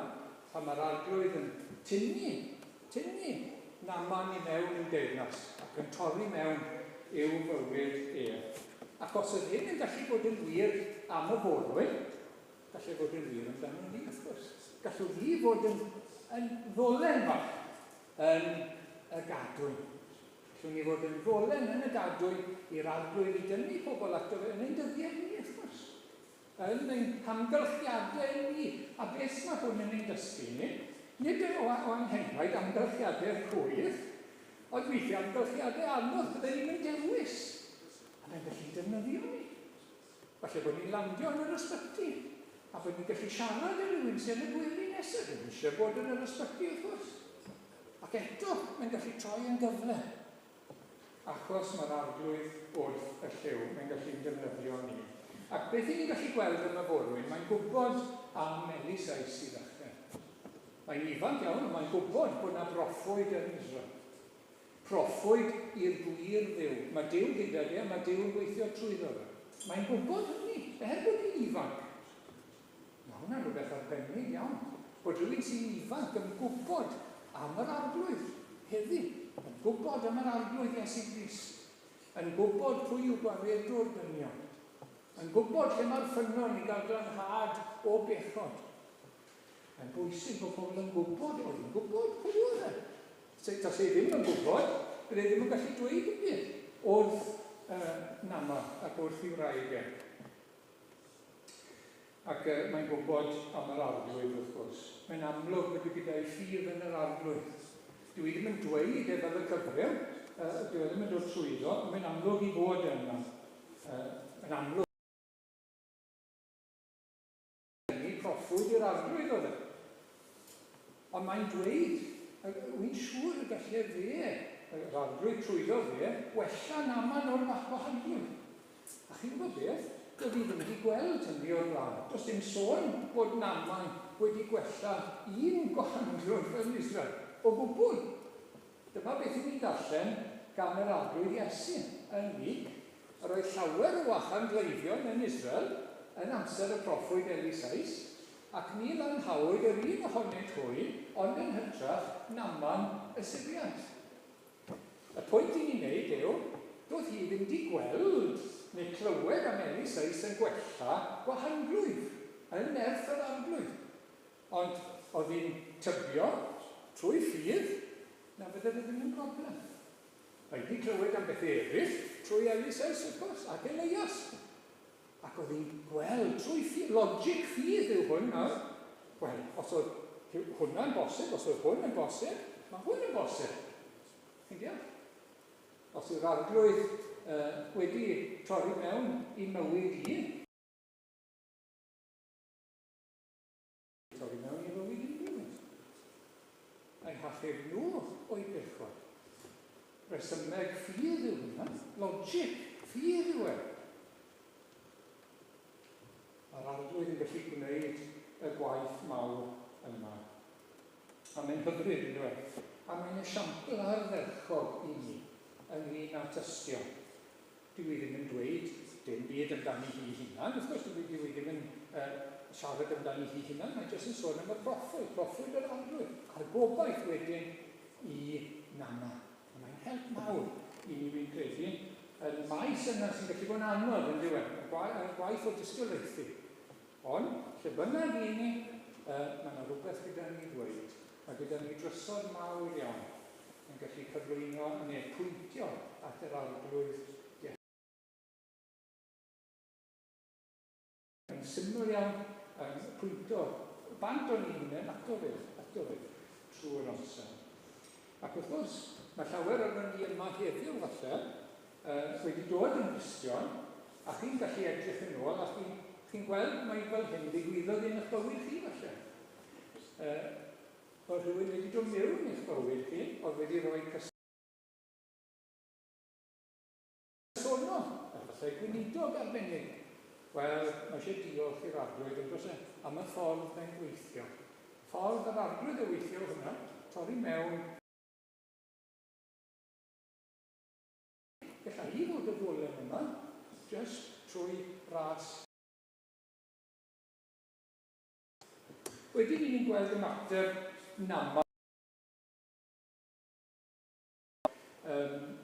pan mae'r arglwydd yn tynnu, tynnu Naman i mewn i'w deyrnas ac yn torri mewn i'w fywyd ef. Ac os oedd hyn yn gallu bod yn wir am y forwyn, gallai fod yn wir amdano ni, wrth gwrs. Gallwn ni fod yn, yn ddolen fach yn y gadwyn. Gallwn ni fod yn ddolen yn y gadwyn i'r arglwydd i dynnu pobl ato fe yn ein dyddiau ni, wrth gwrs. Yn ein hamgylchiadau ni. A beth mae hwn yn ein dysgu ni? Nid o, o anghenraid amgylchiadau rhwydd, ond weithiau amgylchiadau anodd bydden ni'n mynd dewis. A mae'n gallu defnyddio ni. Falle bod ni'n landio yn yr ysbyty, a bod ni'n gallu siarad â rhywun sy'n yn y gwely nesaf. Ddim eisiau bod yn yr ysbyty, wrth gwrs. Ac eto, mae'n gallu troi yn gyfle. Achos mae'r Arglwydd wrth y llyw, mae'n gallu'n defnyddio ni. Ac beth 'y ni'n gallu gweld yn y forwyn, mae'n gwybod am Eliseus i ddechrau. Mae'n ifanc iawn, ond mae'n gwybod bod 'na broffwyd yn Israel. Proffwyd i'r gwir Dduw. Mae Duw gydag e, a mae Duw yn gweithio trwyddo fe. Mae'n gwybod hynny, er bod hi'n ifanc. Mae hwnna'n rhywbeth arbennig iawn, bod rhywun sy'n ifanc yn gwybod am yr Arglwydd heddi, yn gwybod am yr Arglwydd Iesu Grist, yn gwybod pwy yw gwaredwr dynion, yn gwybod lle mae'r ffynnon i gael glanhad o bechod. Mae'n bwysig bod pobl yn gwybod, oedd hi'n gwybod pwy oedd e. Tase hi ddim yn gwybod, bydde hi ddim yn gallu dweud dim byd wrth uh, Nama ac wrth ei wraig e. Ac uh, mae'n gwybod am yr arglwydd wrth gwrs. Mae'n amlwg bod gyda'i ffydd yn yr arglwydd. Dwi ddim yn dweud e fel y cyfryw, uh, dwi e ddim yn dod trwyddo, mae'n amlwg i fod yna. Yn amlwg hynny, proffwyd i'r arglwydd oedd e. Ond mae'n dweud, wy'n siŵr y gallai fe, yr arglwydd trwyddo fe, wella Naman o'r gwahanglwydd. A chi'n gwybod beth? Doedd hi ddim wedi gweld hynny o'r blaen. Does dim sôn bod Naman wedi gwella un gwahanglwydd yn Israel, o gwbl. Dyma beth i ni'n darllen gan yr Arglwydd Iesu yn Luc, Yr oedd llawer o wahan gleifion yn Israel yn amser y proffwyd Eliseus, ac ni lanhawyd yr un ohonynt hwy, ond yn hytrach Naaman y Syriad. Y pwynt i ni'n wneud yw, doedd hi ddim 'di gweld neu clywed am Eliseus yn gwella gwahanglwyf yn nerth yr Arglwydd. Ond oedd hi'n tybio, trwy ffydd, na fydde fe ddim yn broblem. Mae 'di clywed am bethau eraill trwy Eliseus, wrth gwrs, ac Elias. Ac oedd hi'n gweld trwy ffydd, logic ffydd yw hwn nawr. Wel, os oedd hwnna'n bosib, os oedd hwn yn bosib, mae hwn yn bosib. Chi'n deall? Os yw'r arglwydd uh, wedi torri mewn i mywyd i, Torri mewn i fywyd unrhyw un. A'u hachub nhw o'u bechod. Rhesymeg ffydd yw hwnna. Logic ffydd yw e. Mae'r Arglwydd yn gallu gwneud y gwaith mawr yma. A mae'n hyfryd, yn dweud. A mae'n esiampl ardderchog i ni ynglyn â tystio. Dyw hi ddim yn dweud dim byd amdani hi hunan, wrth gwrs, dyw hi ddim yn uh, siarad amdani hi hunan, mae jyst yn sôn am y proffwyd, proffwyd yr arglwydd, a'r gobaith wedyn i Nana. A mae'n help mawr i ni fi'n credu, yn y maes yna sy'n gallu bod yn anodd yn diwedd, y gwaith o dystiolaethu. Ond, lle bynnag i ni, uh, mae yna rhywbeth gyda ni ddweud. Mae gyda ni drysor mawr iawn yn gallu cyflwyno neu pwyntio at yr Arglwydd Iesu. Yn syml iawn, yn pwynto bant o'n ni'n hunain ato fe, ato fe, trwy'r amser. Ac wrth gwrs, mae llawer ohonon ni yma heddiw falle, uh, wedi dod yn Gristion, a chi'n gallu edrych yn ôl a chi'n chi gweld mai fel hyn ddigwyddodd yn eich bywyd chi falle. Uh, Oedd rhywun wedi dod mewn i'ch bywyd chi, oedd wedi rhoi cysonol, efallai gweinidog arbennig. Wel, mae eisiau diolch i'r Arglwydd, yn does e, am y ffordd mae'n gweithio. Ffordd yr Arglwydd o weithio hwnna, torri mewn. Gallai hi fod y ddolen yma, jyst trwy ras. Wedyn 'y ni'n gweld ymateb Naman. Um,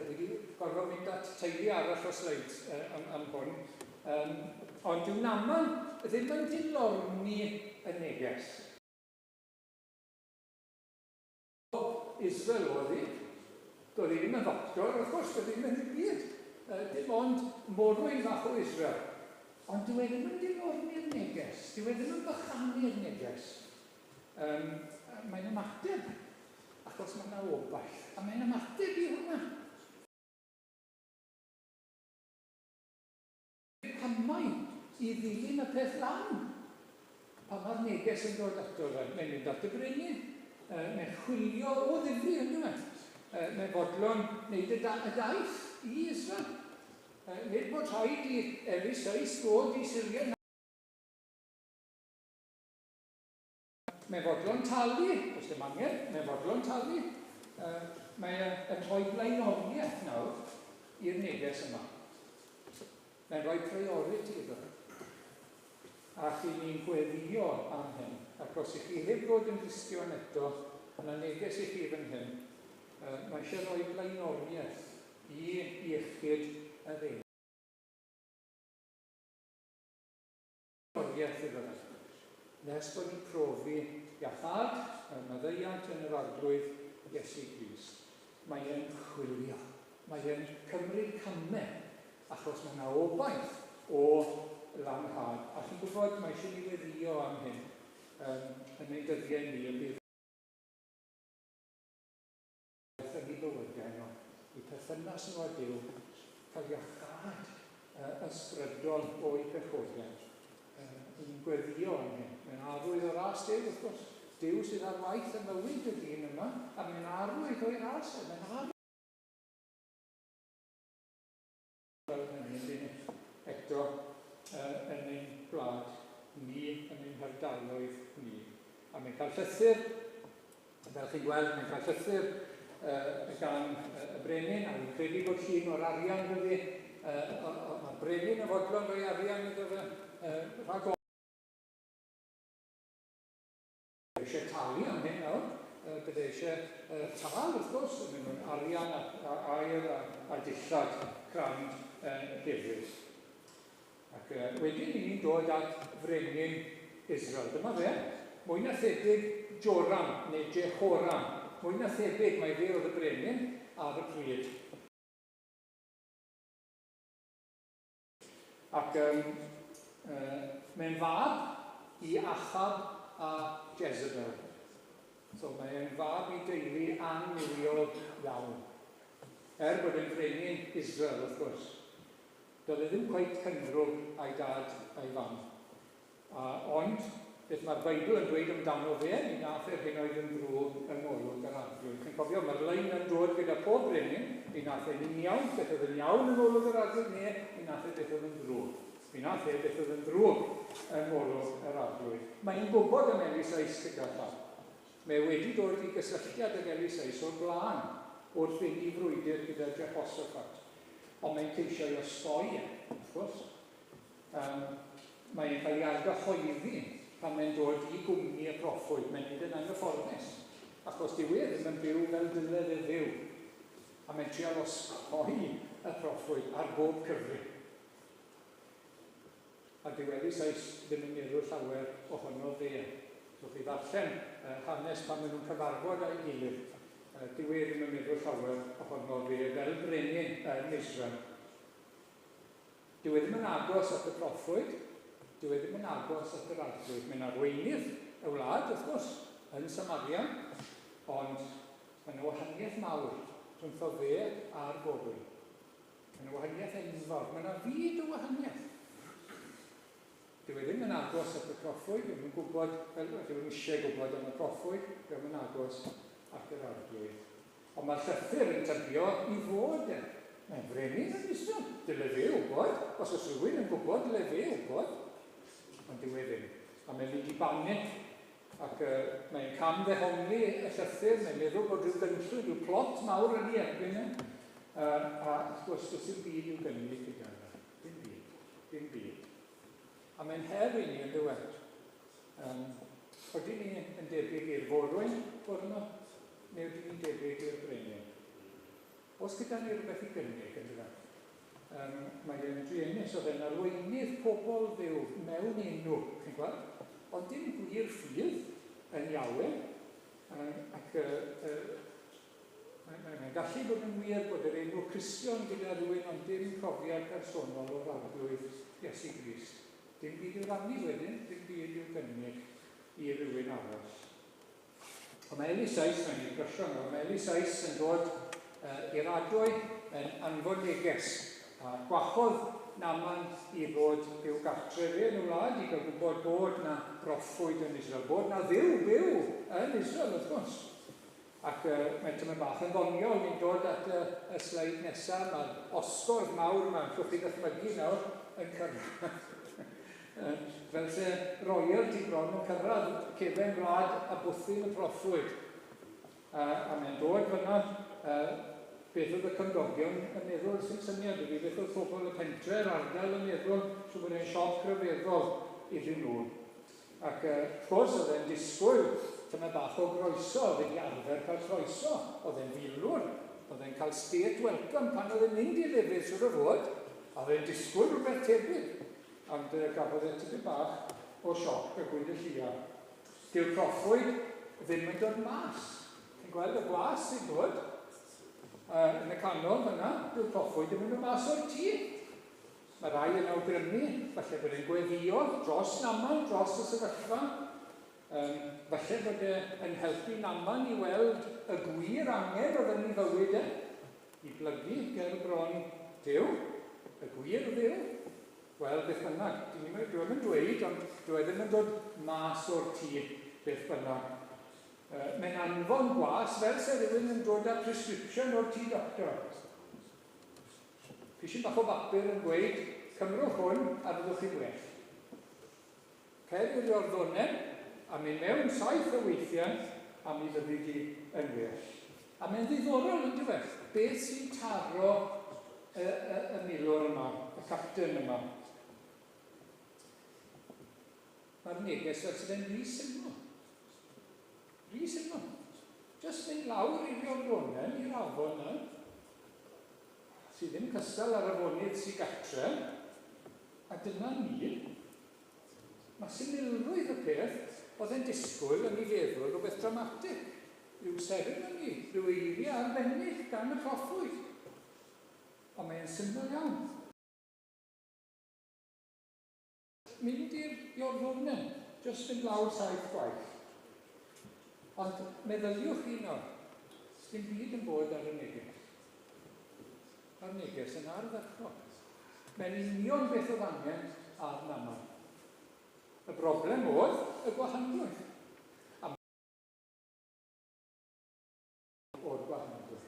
wedi gorfod mynd at teulu arall o sleids uh, am, am hwn. Um, ond dyw Naman ddim yn dilorni y neges. Israel oedd hi. Doedd hi ddim yn ddoctor, wrth gwrs, doedd hi ddim yn ddim byd. Dim ond morwyn fach o Israel. Ond dyw e ddim yn dilorni'r neges, dyw e ddim yn bychanu'r neges. Um, mae'n ymateb, achos mae yna obaith, a mae'n ymateb i hwnna. Camau i ddilyn y peth lan. Pan mae'r neges yn dod ato fe, mae'n mynd at y brenin, mae'n chwilio o ddifri, yn dyw e? Mae'n fodlon wneud y, da y daith i Israel. Nid bod rhaid i Eliseus ddod i Syria. Mae'n fodlon talu, does dim angen, mae'n fodlon talu. Mae e yn rhoi blaenoriaeth nawr i'r neges yma. Mae'n rhoi priority iddo fe. Ac i ni'n gweddio am hyn. Ac os ych chi heb ddod yn Gristion eto, yna neges i chi fan hyn. Mae eisiau rhoi blaenoriaeth i iechyd yr enaid. Blaenoriaeth iddo fe. Nes bod ni'n profi iachâd, y maddeuant yn yr Arglwydd Iesu Grist. Mae e'n chwilio. Mae e'n cymryd camau, achos mae yna obaith o lanhad. A chi'n gwybod, mae eisiau ni weddïo am hyn um, yn ein dyddiau ni, y bydd yn eu bywydau nhw, eu perthynas nhw â Duw, cael iachâd ysbrydol o'u pechodau. Ni'n gweddio am hyn. Mae'n arwydd o ras Duw, wrth gwrs. Duw sydd ar waith yn mywyd y dyn yma, a mae'n arwydd o'i ras e. Mae'n arwydd fel hynny, yn ni, eto yn ein gwlad ni, yn ein hardaloedd ni. A mae'n cael llythyr, fel chi'n gweld, mae'n cael llythyr gan y brenin, a fi'n credu bod llun o'r arian gyda fi. Mae'r brenin yn fodlon rhoi arian iddo fe, rhag eisiau talu am hyn nawr. Bydde eisiau tâl, wrth gwrs, yn mynd nhw'n arian a, a aur a, a dillad crand hefyd. Ac wedyn i ni'n dod at frenin Israel. Dyma fe, mwy na thebyg Joram neu Jehoram. Mwy na thebyg mai fe oedd y brenin ar y pryd. Ac um, mae'n fab i Achab a Jezebel. So mae'n fab i deulu annuwiol iawn. Er bod e'n frenin Israel, wrth gwrs. Doedd e ddim cweit cynddrwg â'i dad a'i fam. A, ond, beth mae'r Beibl yn dweud amdano fe, mi nath e'r hyn oedd yn ddrwg yng ngolwg yr Arglwydd. Chi'n cofio, mae'r lein yn dod gyda pob brenin, mi nath e'n uniawn beth oedd yn iawn yng ngolwg yr Arglwydd, neu mi nath e beth oedd yn ddrwg. Mi nath e beth oedd yn ddrwg yng ngolwg yr Arglwydd. Mae'n gwybod am Eliseus gyda llaw. Mae e wedi dod i gysylltiad ag Eliseus o'r blaen, wrth fynd i frwydr gyda Jehoshaphat. Ond mae'n ceisio ei osgoi e, wrth gwrs. Um, mae e'n cael ei argyhoeddi pan mae'n dod i gwmni y proffwyd. Mae'n mynd yn anghyfforddus, achos dyw e ddim yn byw fel dyle fe fyw. A mae'n trial osgoi y proffwyd ar bob cyfri. A dyw Eliseus ddim yn meddwl llawer ohono fe. Gewch chi ddarllen hanes pan maen nhw'n cyfarfod â'i gilydd. Dyw e ddim yn meddwl llawer ohono fe fel brenin yn Israel. Dyw e ddim yn agos at y proffwyd, dyw e ddim yn agos at yr arglwydd. Mae'n arweinydd y wlad, wrth gwrs, yn Samaria, ond mae yna wahaniaeth mawr rhwngtho fe a'r forwyn. Mae yna wahaniaeth enfawr. Mae yna fyd o wahaniaeth. Dyw e ddim yn agos at y proffwyd, ddim yn gwybod, wel, dyw e ddim eisiau gwybod am y proffwyd, dyw e'n agos at yr arglwydd. Ond mae'r llythyr yn tybio i fod e. Mae'n frenin yn Israel. Dyle fe wybod. Os oes rhywun yn gwybod, dyle fe wybod. Ond dyw e ddim. A mae'n mynd i banic ac uh, mae'n cam ddehongli y llythyr, mae'n meddwl bod rhyw gynllwyn, rhyw plot mawr yn ei erbyn e. A wrth gwrs, does dim byd i'w gynnig gyda fe. Dim byd. Dim byd. A mae'n her i ni yn dyw e. Ydyn ni yn debyg i'r forwyn fod yno, neu ydyn ni'n debyg i'r brenin? Os gyda ni rhywbeth i gynnig, yn dyfe? Mae e'n druenus, oedd e'n arweinydd pobl Dduw mewn enw, chi'n gweld? Ond dim gwir ffydd yn Yahweh, ac Mae'n mae, mae gallu bod yn wir bod yr enw Cristion gyda rhywun ond dim profiad personol o'r Arglwydd Iesu Grist. Dim byd i'w rannu wedyn, dim byd i'w gynnig i rywun arall. Ond mae Eliseus, mae'n ei brysio nawr, mae Eliseus yn dod i'r adwy yn anfon neges a gwahodd Naaman i ddod i'w gartref e yn y wlad i gael gwybod bod 'na broffwyd yn Israel, bod 'na Dduw byw yn Israel wrth gwrs. Ac mae tymed bach yn ddoniol, ni'n dod at y, y sleid nesaf, mae'r osgordd mawr yma, allwch chi ddychmygu nawr, yn cyrraedd. Fel se royalty bron yn cyrraedd cefen gwlad a bwthyn y proffwyd. A mae'n dod fyna, Beth oedd y cymdogion yn meddwl, sy'n syniad i fi, beth oedd pobl y pentre, yr ardal yn meddwl, siŵr bod e'n sioc ryfeddol iddyn nhw. Ac wrth gwrs, oedd e'n disgwyl tymed bach o groeso, oedd e 'di arfer cael croeso, oedd e'n filwr, oedd e'n cael state welcome pan oedd e'n mynd i lefydd, siŵr o fod, a oedd e'n disgwyl rhywbeth tebyg, ond gafodd e tipyn bach o sioc a gweud y lleia. Dyw'r proffwyd ddim yn dod mas. Chi'n gweld y gwas sy'n dod yn y canol fan'na, dyw'r proffwyd ddim yn dod mas o'r tŷ. Mae rhai yn awgrymu falle bod e'n gweddïo dros Naman, dros y sefyllfa. Um, falle bod e yn helpu Naman i weld y gwir angen oedd yn ei fywyd e, i blygu ger bron Duw, y gwir Dduw. Wel, beth bynnag, dwi ddim yn dweud, ond dwi e ddim yn dod mas o'r tŷ beth bynnag. Mae'n anfon gwas fel se rhywun yn dod â prescription o'r tŷ doctor. Pishyn bach o bapur yn gweud, cymrwch hwn a fyddwch chi'n well. Cer i'r Iorddonen a mynd mewn saith o weithiau a mi fyddi di yn well. A mae'n ddiddorol, yn dyw e? Beth sy'n taro y, y, y milwr yma, y capten yma? Mae'r neges fel sydd e'n rhy syml. Rhy syml. Just mynd lawr i'r Iorddonen, i'r afon yna, sydd ddim cystal ar afonydd sydd gatre, a dyna ni. Mae symlrwydd y peth, oedd e'n disgwyl yn ei feddwl rhywbeth dramatig, rhyw seremoni, rhyw eiriau arbennig gan y proffwyd. Ond mae'n syml iawn. Mynd i'r Iorddonen, jyst mynd lawr saith gwaith. Ond meddyliwch chi nawr, sdim byd yn bod ar y neges. Mae'r neges yn ardderchog. Mae'n union beth oedd angen ar Naman. Y broblem oedd y gwahanglwyth. A o'r gwahanglwyth.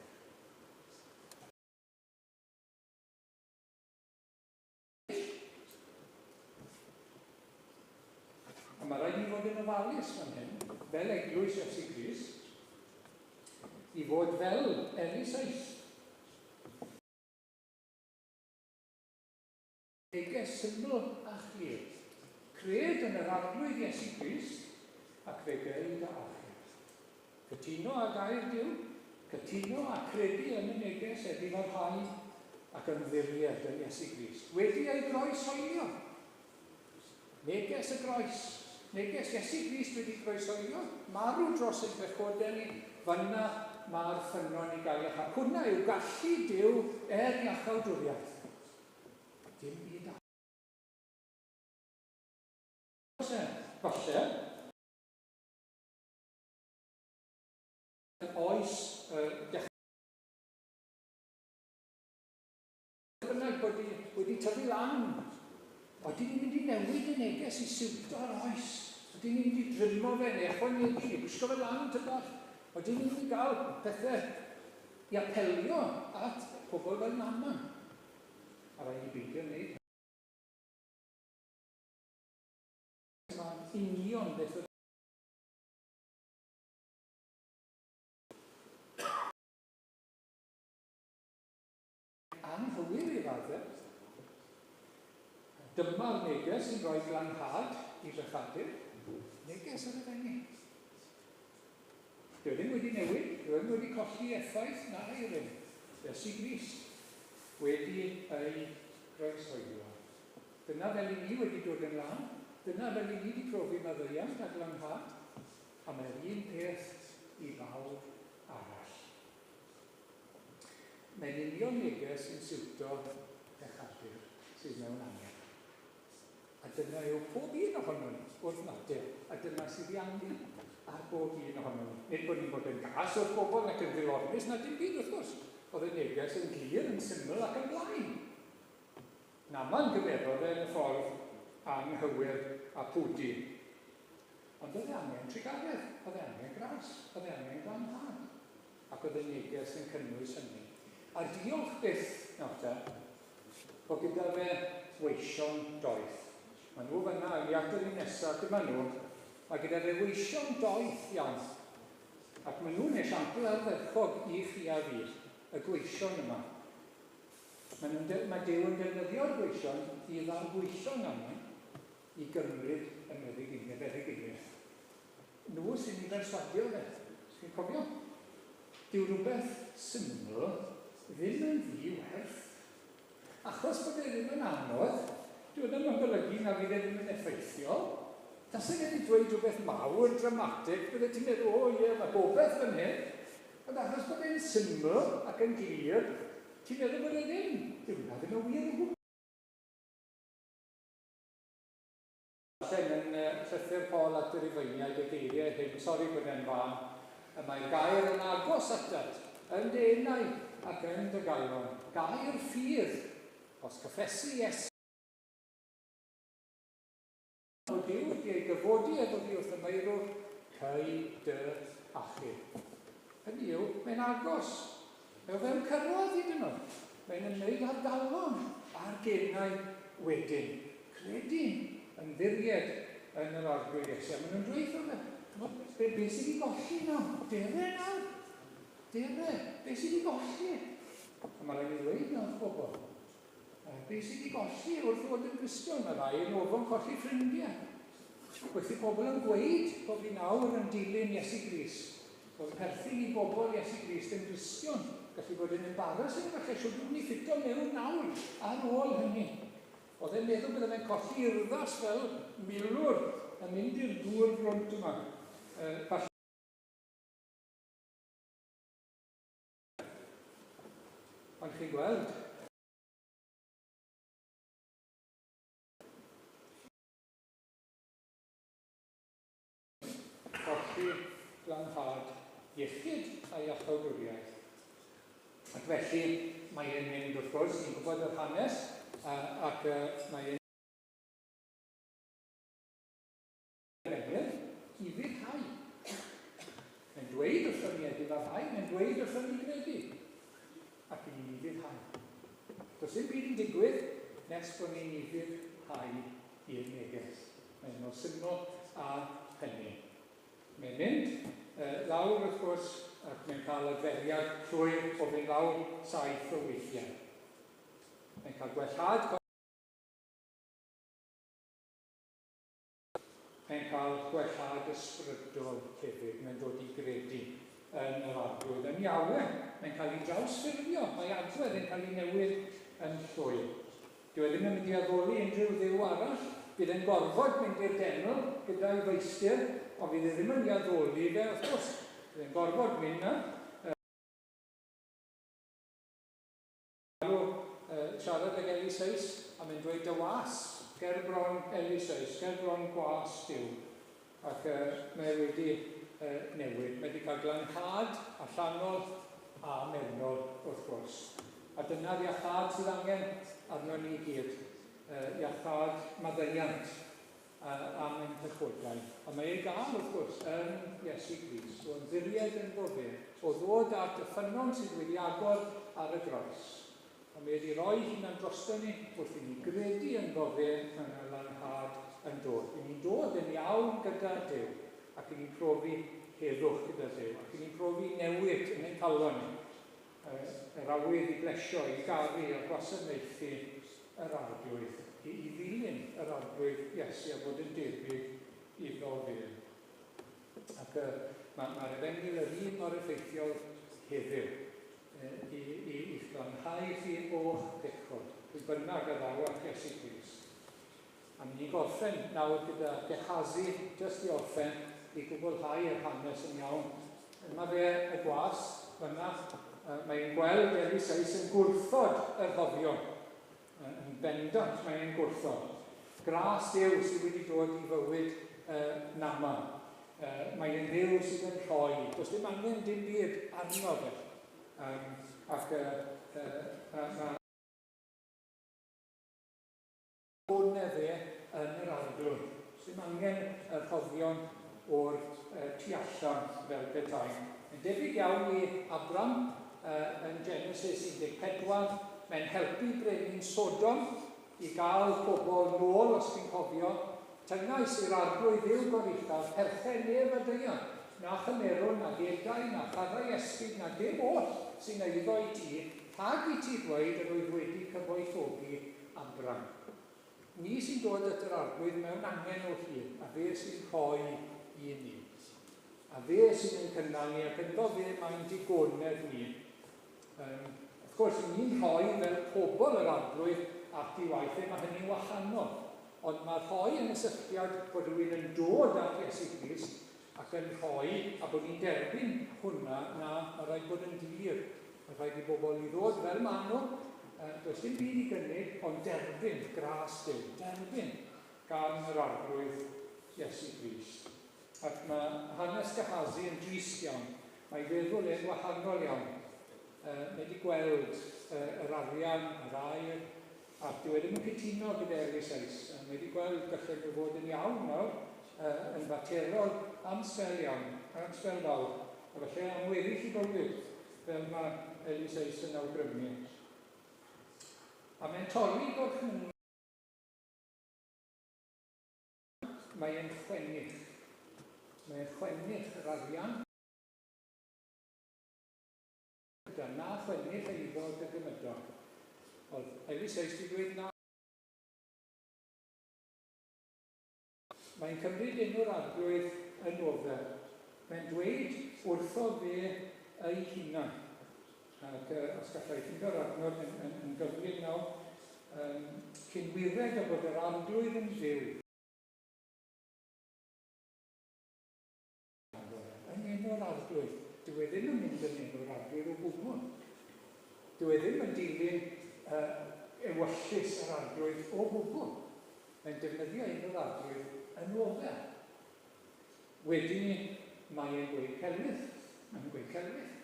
A mae rhaid ni fod yn ofalus fan hyn, fel eglwys Iesu Grist, i fod fel Eliseus. Neges syml a chlir. Cred yn yr Arglwydd Iesu Grist, ac fe gei dy achub. Cytuno â gair Duw, cytuno a credu yn y neges edifarhau ac ymddiried yn Iesu Grist, wedi ei groeshoelio. Neges y groes. Neges Iesu Grist wedi groeshoelio, marw dros ein pechodau ni, fanna mae'r ffynnon i gael iachâd. Hwnna yw gallu Duw er iachawdwriaeth. Dim byd arall. Falle, Oes dechrau bynnag bod ni wedi tyfu lan. Odyn ni'n mynd i newid y neges i siwto'r oes? Odyn ni'n mynd i drymo fe neu ychwanegu neu gwisgo fe lan tŷ bach? Odyn ni'n mynd i gael pethau i apelio at pobl fel Naman? A rhaid ni beidio wneud Mae'n union beth oedd Anghywir i raddau. Dyma'r neges sy'n rhoi glanhad i bechadur. Neges yr efengyl. Dyw e ddim wedi newid, dyw e ddim wedi colli effaith na ei rym. Iesu Grist wedi ei groeshoelio. Dyna fel i ni wedi dod yn lân, dyna fel i ni wedi profi maddeuant a glanhad, a mae'r un peth i bawb arall. Mae'n union neges sy'n siwto pechadur sydd mewn angen. A dyna yw pob un ohonon ni wrth natur, a dyna sydd ei angen ar bob un ohonon ni. Nid bod ni'n bod yn gas wrth bobl nac yn ddilornus na dim byd wrth gwrs. Oedd y neges yn glir, yn syml ac yn blaen. Naman gymerodd e yn y ffordd anghywir a pwdi. Ond oedd e angen trugaredd, oedd e angen gras, oedd e angen glanhad. Ac oedd y neges yn cynnwys hynny. A diolch byth, nawr te, bod gyda fe weision doeth. Maen nhw fan'na, yn i adeg nesaf, dyma nhw. Mae gyda fe weision doeth iawn. Ac maen nhw'n esiampl ardderchog i chi a fi. y gweision yma. Mae, nhw'n mae Duw yn defnyddio'r gweision i ddarbwyllo Naaman i gymryd y meddyginiaeth, feddyginiaeth. Nhw sy'n ei berswadio fe. Chi'n cofio? Dyw rhywbeth syml ddim yn ddi-werth. Achos bod e ddim yn anodd, dyw e ddim yn golygu na fydd e ddim yn effeithiol. Tase fe wedi dweud rhywbeth mawr, dramatic, bydde ti'n meddwl, o ie, mae gobeith fan hyn. Ond achos bod e'n syml ac yn glir, ti'n meddwl bod e ddim. Dyw hwnna ddim yn wir o gwbl. Darllen yn llythyr Paul at y Rufeiniaid y geiriau hyn, sori bod e'n fân, y mae'r gair yn agos atat, yn dy enau ac yn dy galon, gair ffydd, os cyffesu Iesu o Duw wedi ei gyfodi ef oddi wrth y meirw, cei dy achub. Hynny yw, mae'n agos. Mae o fewn cyrraedd hyd yn oed. Mae'n ymwneud â'r galon a'r genau wedyn. Credu, ymddiried yn yr Arglwydd Iesu. A maen nhw'n dweud wrtho fe, chimod, be, be sydd wedi golli nawr? Dere nawr. Dere, be sydd wedi golli? A mae rhaid i ddweud nawr wrth bobl, be sydd wedi golli wrth fod yn Gristion? Mae rhai yn ofon colli ffrindiau. Wrth i pobl yn gweud bod fi nawr yn dilyn Iesu Grist, Bod perthyn i bobl Iesu Grist yn Gristion gallu bod yn embarrassing efallai, shwt dwi'n mynd i ffito mewn nawr ar ôl hynny? Oedd e'n meddwl bydde fe'n colli urddas fel milwr yn mynd i'r dŵr brwnt yma. Falle. Ond chi'n gweld, Colli glanhad iechyd a iachawdwriaeth. Ac felly mae e'n mynd, wrth gwrs, ni'n gwybod yr hanes, ac mae e'n efengyl i fuddhau. Mae'n dweud wrthon ni edifarhau, mae'n dweud wrthon ni gredu, ac i ni'n ufuddhau. Does dim byd yn digwydd nes bod ni'n ufuddhau i'r neges. Mae'n mor syml â hynny. Mae'n mynd lawr, wrth gwrs, ac mae'n cael adferiad llwyr o fynd lawr saith o weithiau. Mae'n cael gwellhad. Mae'n cael gwellhad ysbrydol hefyd. Mae'n dod i gredu yn yr Arglwydd. Yn Yahweh, mae'n cael ei drawsffurfio. Mae agwedd yn cael ei newid yn llwyr. Dyw e ddim yn mynd i addoli unrhyw dduw arall. Bydd e'n gorfod mynd i'r deml gyda'i feistr, ond fydd e ddim yn ei addoli fe, wrth gwrs. Bydd e'n gorfod mynd 'na. Galw, siarad ag Eliseus, a mae'n dweud, Dy was ger bron Eliseus, ger bron gwas Duw. Ac mae e wedi newid. Mae wedi cael glanhad allanol a mewnol, wrth gwrs. A dyna'r iachâd sydd angen arnon ni i gyd, iachâd maddeuant am ein pechodau. A mae ei gael, wrth gwrs, yn Iesu Grist, o ymddiried ynddo fe, o ddod at y ffynnon sydd wedi agor ar y groes. A mae wedi rhoi hunan drosto ni wrth i ni gredu ynddo fe, mae yna lanhad yn dod. I ni'n dod yn iawn gyda Duw, ac i ni'n profi heddwch gyda Duw, ac i ni'n profi newid yn ein calon ni. Yr awydd i blesio, i garu a gwasanaethu yr Arglwydd, i ddilyn yr Arglwydd Iesu a bod yn debyg iddo fe. Ac mae'r ma Efengyl yr un mor effeithiol heddiw i, i, i'ch glanhau chi o'ch pechod, pwy bynnag a ddaw at Iesu Grist. A mi ni'n gorffen nawr gyda Gehazi, jyst i orffen, i gwblhau yr hanes yn iawn. Yma fe y gwas, fyna, mae'n gweld Eliseus yn gwrthod y rhoddion. Yn bendant mae e'n gwrthod. Gras Duw sydd wedi dod i fywyd Naaman. Mae e'n Dduw sydd yn rhoi. Does dim angen dim byd arno fe. Ac mae Hwn efe yn yr Arglwydd. Sdim angen y rhoddion o'r tu allan fel petai. Mae'n debyg iawn i Abram yn Genesis 14. Mae'n helpu brenin Sodom i gael pobl nôl, os chi'n cofio. Tyngais i'r Arglwydd Dduw goruchaf, perchen nef a daear, na chymerwn nag edau, na charrau esgid, na dim oll. sy'n eiddo i ti, rhag i ti ddweud yr oedd wedi cyfoethogi Abram. Ni sy'n dod at yr Arglwydd mewn angen o hyd, a fe sy'n rhoi i ni. A fe sy'n ein cynnal ni, ac ynddo fe mae'n digonedd ni. Wrth gwrs, ni'n rhoi fel pobl yr Arglwydd at ei waith e, mae hynny'n wahanol. Ond mae rhoi yn gysylltiad bod rhywun yn dod at Iesu Grist ac yn rhoi, a bod ni'n derbyn hwnna, na, mae rhaid bod yn glir. Mae rhaid i bobl i ddod fel maen nhw, does dim byd i gynnig, ond derbyn gras Duw, derbyn gan yr Arglwydd Iesu Grist. Ac mae hanes Gehazi yn drist iawn. Mae ei feddwl e'n wahanol iawn. Mae wedi gweld yr arian, yr aur, ac dyw e ddim yn cytuno gyda Eliseus. Mae wedi gweld gallen nhw fod yn iawn nawr, yn faterol am sbel iawn, am sbel fawr, a falle am weddill i bywyd, fel mae Eliseus yn awgrymu. A mae'n torri gorchmynion. Mae e'n chwennych. Mae e'n chwennych yr arian gyda na chwennych eiddo dy gymydog. Oedd Eliseus wedi dweud na. Mae'n cymryd enw'r Arglwydd yn ofer. Mae'n dweud wrtho fe ei hunan. Ac os gallai ffeindio'r adnod yn, yn, yn gyflym nawr, cyn wired a bod yr Arglwydd yn fyw. Yn enw'r Arglwydd. Dyw e ddim yn mynd yn enw'r Arglwydd o gwbl. Dyw e ddim yn dilyn ewyllys yr Arglwydd o gwbl. Mae'n defnyddio enw'r Arglwydd yn ofer. Wedyn mae e'n gweud celwydd. Mae'n gweud celwydd.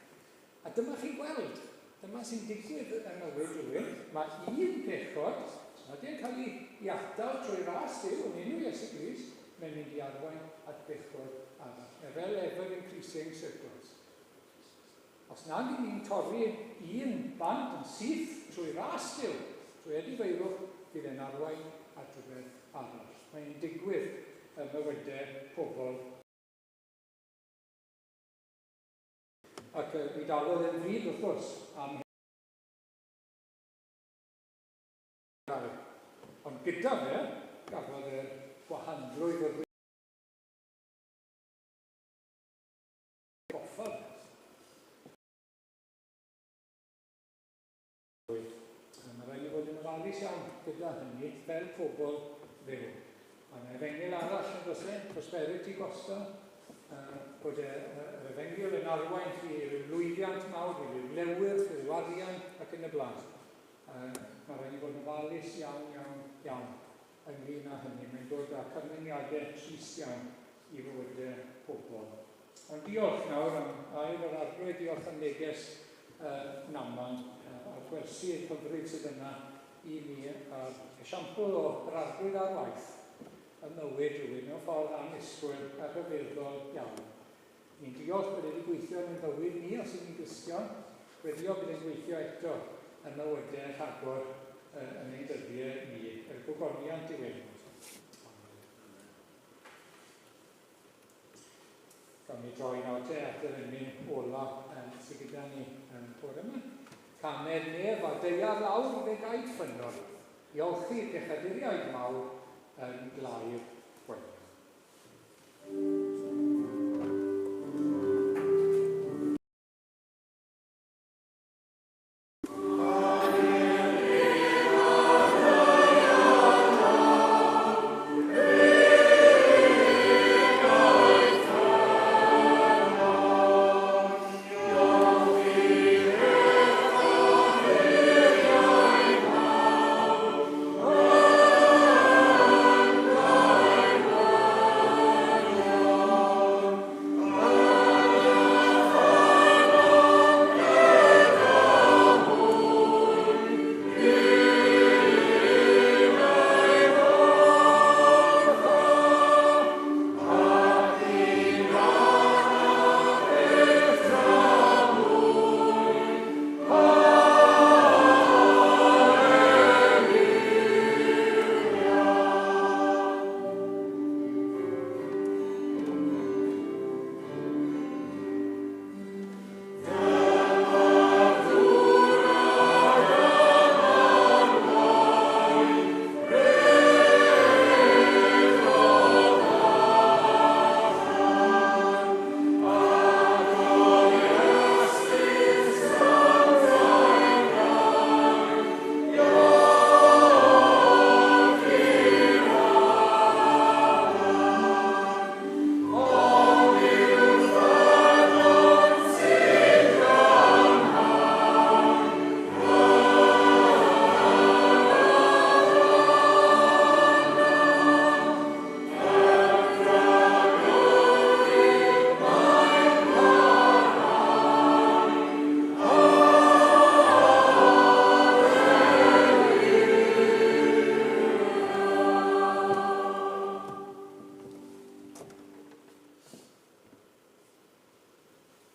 A dyma chi'n gweld, dyma sy'n digwydd ym mywyd rhywun, mae un pechod, os nad yw'n cael ei atal trwy ras Duw yn enw Iesu Grist, mae'n mynd i arwain at bechod arall. Mae fel ever increasing circles. Os nad y'n ni'n torri un bant yn syth trwy ras Duw, trwy edifeirwch, bydd e'n arwain at rhywbeth arall. Mae'n digwydd ym mywydau pobl. Ac mi dalodd e'n ddrud, wrth gwrs, am hyn. Ond gyda fe, gafodd e'r gwahanglwydd oedd wedi goffa fe. Mae rhaid i fod yn ofalus iawn gyda hynny, fel pobl Dduw. Mae yna efengyl arall yn does e, Prosperity Gospel, bod yr efengyl yn arwain chi i ryw lwyddiant mawr, i ryw lewyrch, i ryw arian ac yn y blaen. Mae rhaid i fod yn ofalus iawn, iawn, iawn ynglyn â hynny. Mae'n dod â canlyniadau trist iawn i fywydau pobl. Ond diolch nawr am air yr Arglwydd, diolch am neges Naman a'r gwersi hyfryd sydd yna i ni a'r esiampl o yr Arglwydd ar waith ym mywyd rhywun mewn ffordd annisgwyl a rhyfeddol iawn. Ni'n diolch bod e wedi gweithio yn ein bywyd ni os ydyn ni'n Gristion, gweddio bydd e'n gweithio eto ym mywydau rhagor yn ein dyddiau ni, er gogoniant i'w enw. Amen. Gawn ni droi nawr te at yr emyn ola sydd gyda ni bore yma. Caned nef a daear lawr fe gaid ffynnon, i olchi pechaduriaid mawr yn glaer gwenyn.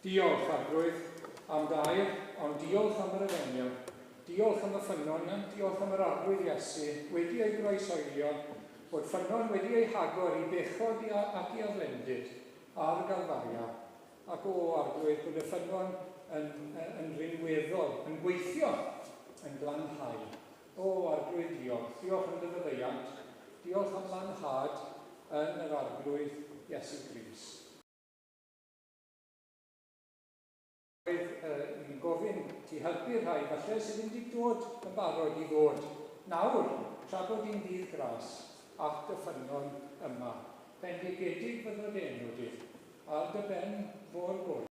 Diolch, Arglwydd, am gair, ond diolch am yr efengyl. Diolch am y ffynnon, diolch am yr Arglwydd Iesu wedi ei groeshoelio, bod ffynnon wedi ei hagor i bechod ac i aflendid ar Galfaria. Ac o, Arglwydd, bod y ffynnon yn, yn rinweddol, yn gweithio, yn glanhau. O, Arglwydd, diolch. Diolch am dy faddeuant. Diolch am lanhad yn yr Arglwydd Iesu Grist. Roedd ni'n gofyn ti helpu'r rhai falle sydd ddim wedi dod yn barod i ddod nawr, tra bod hi'n ddydd gras, at y ffynnon yma. Bendigedig fyddo dy enw di, ar dy ben fo'r gorau.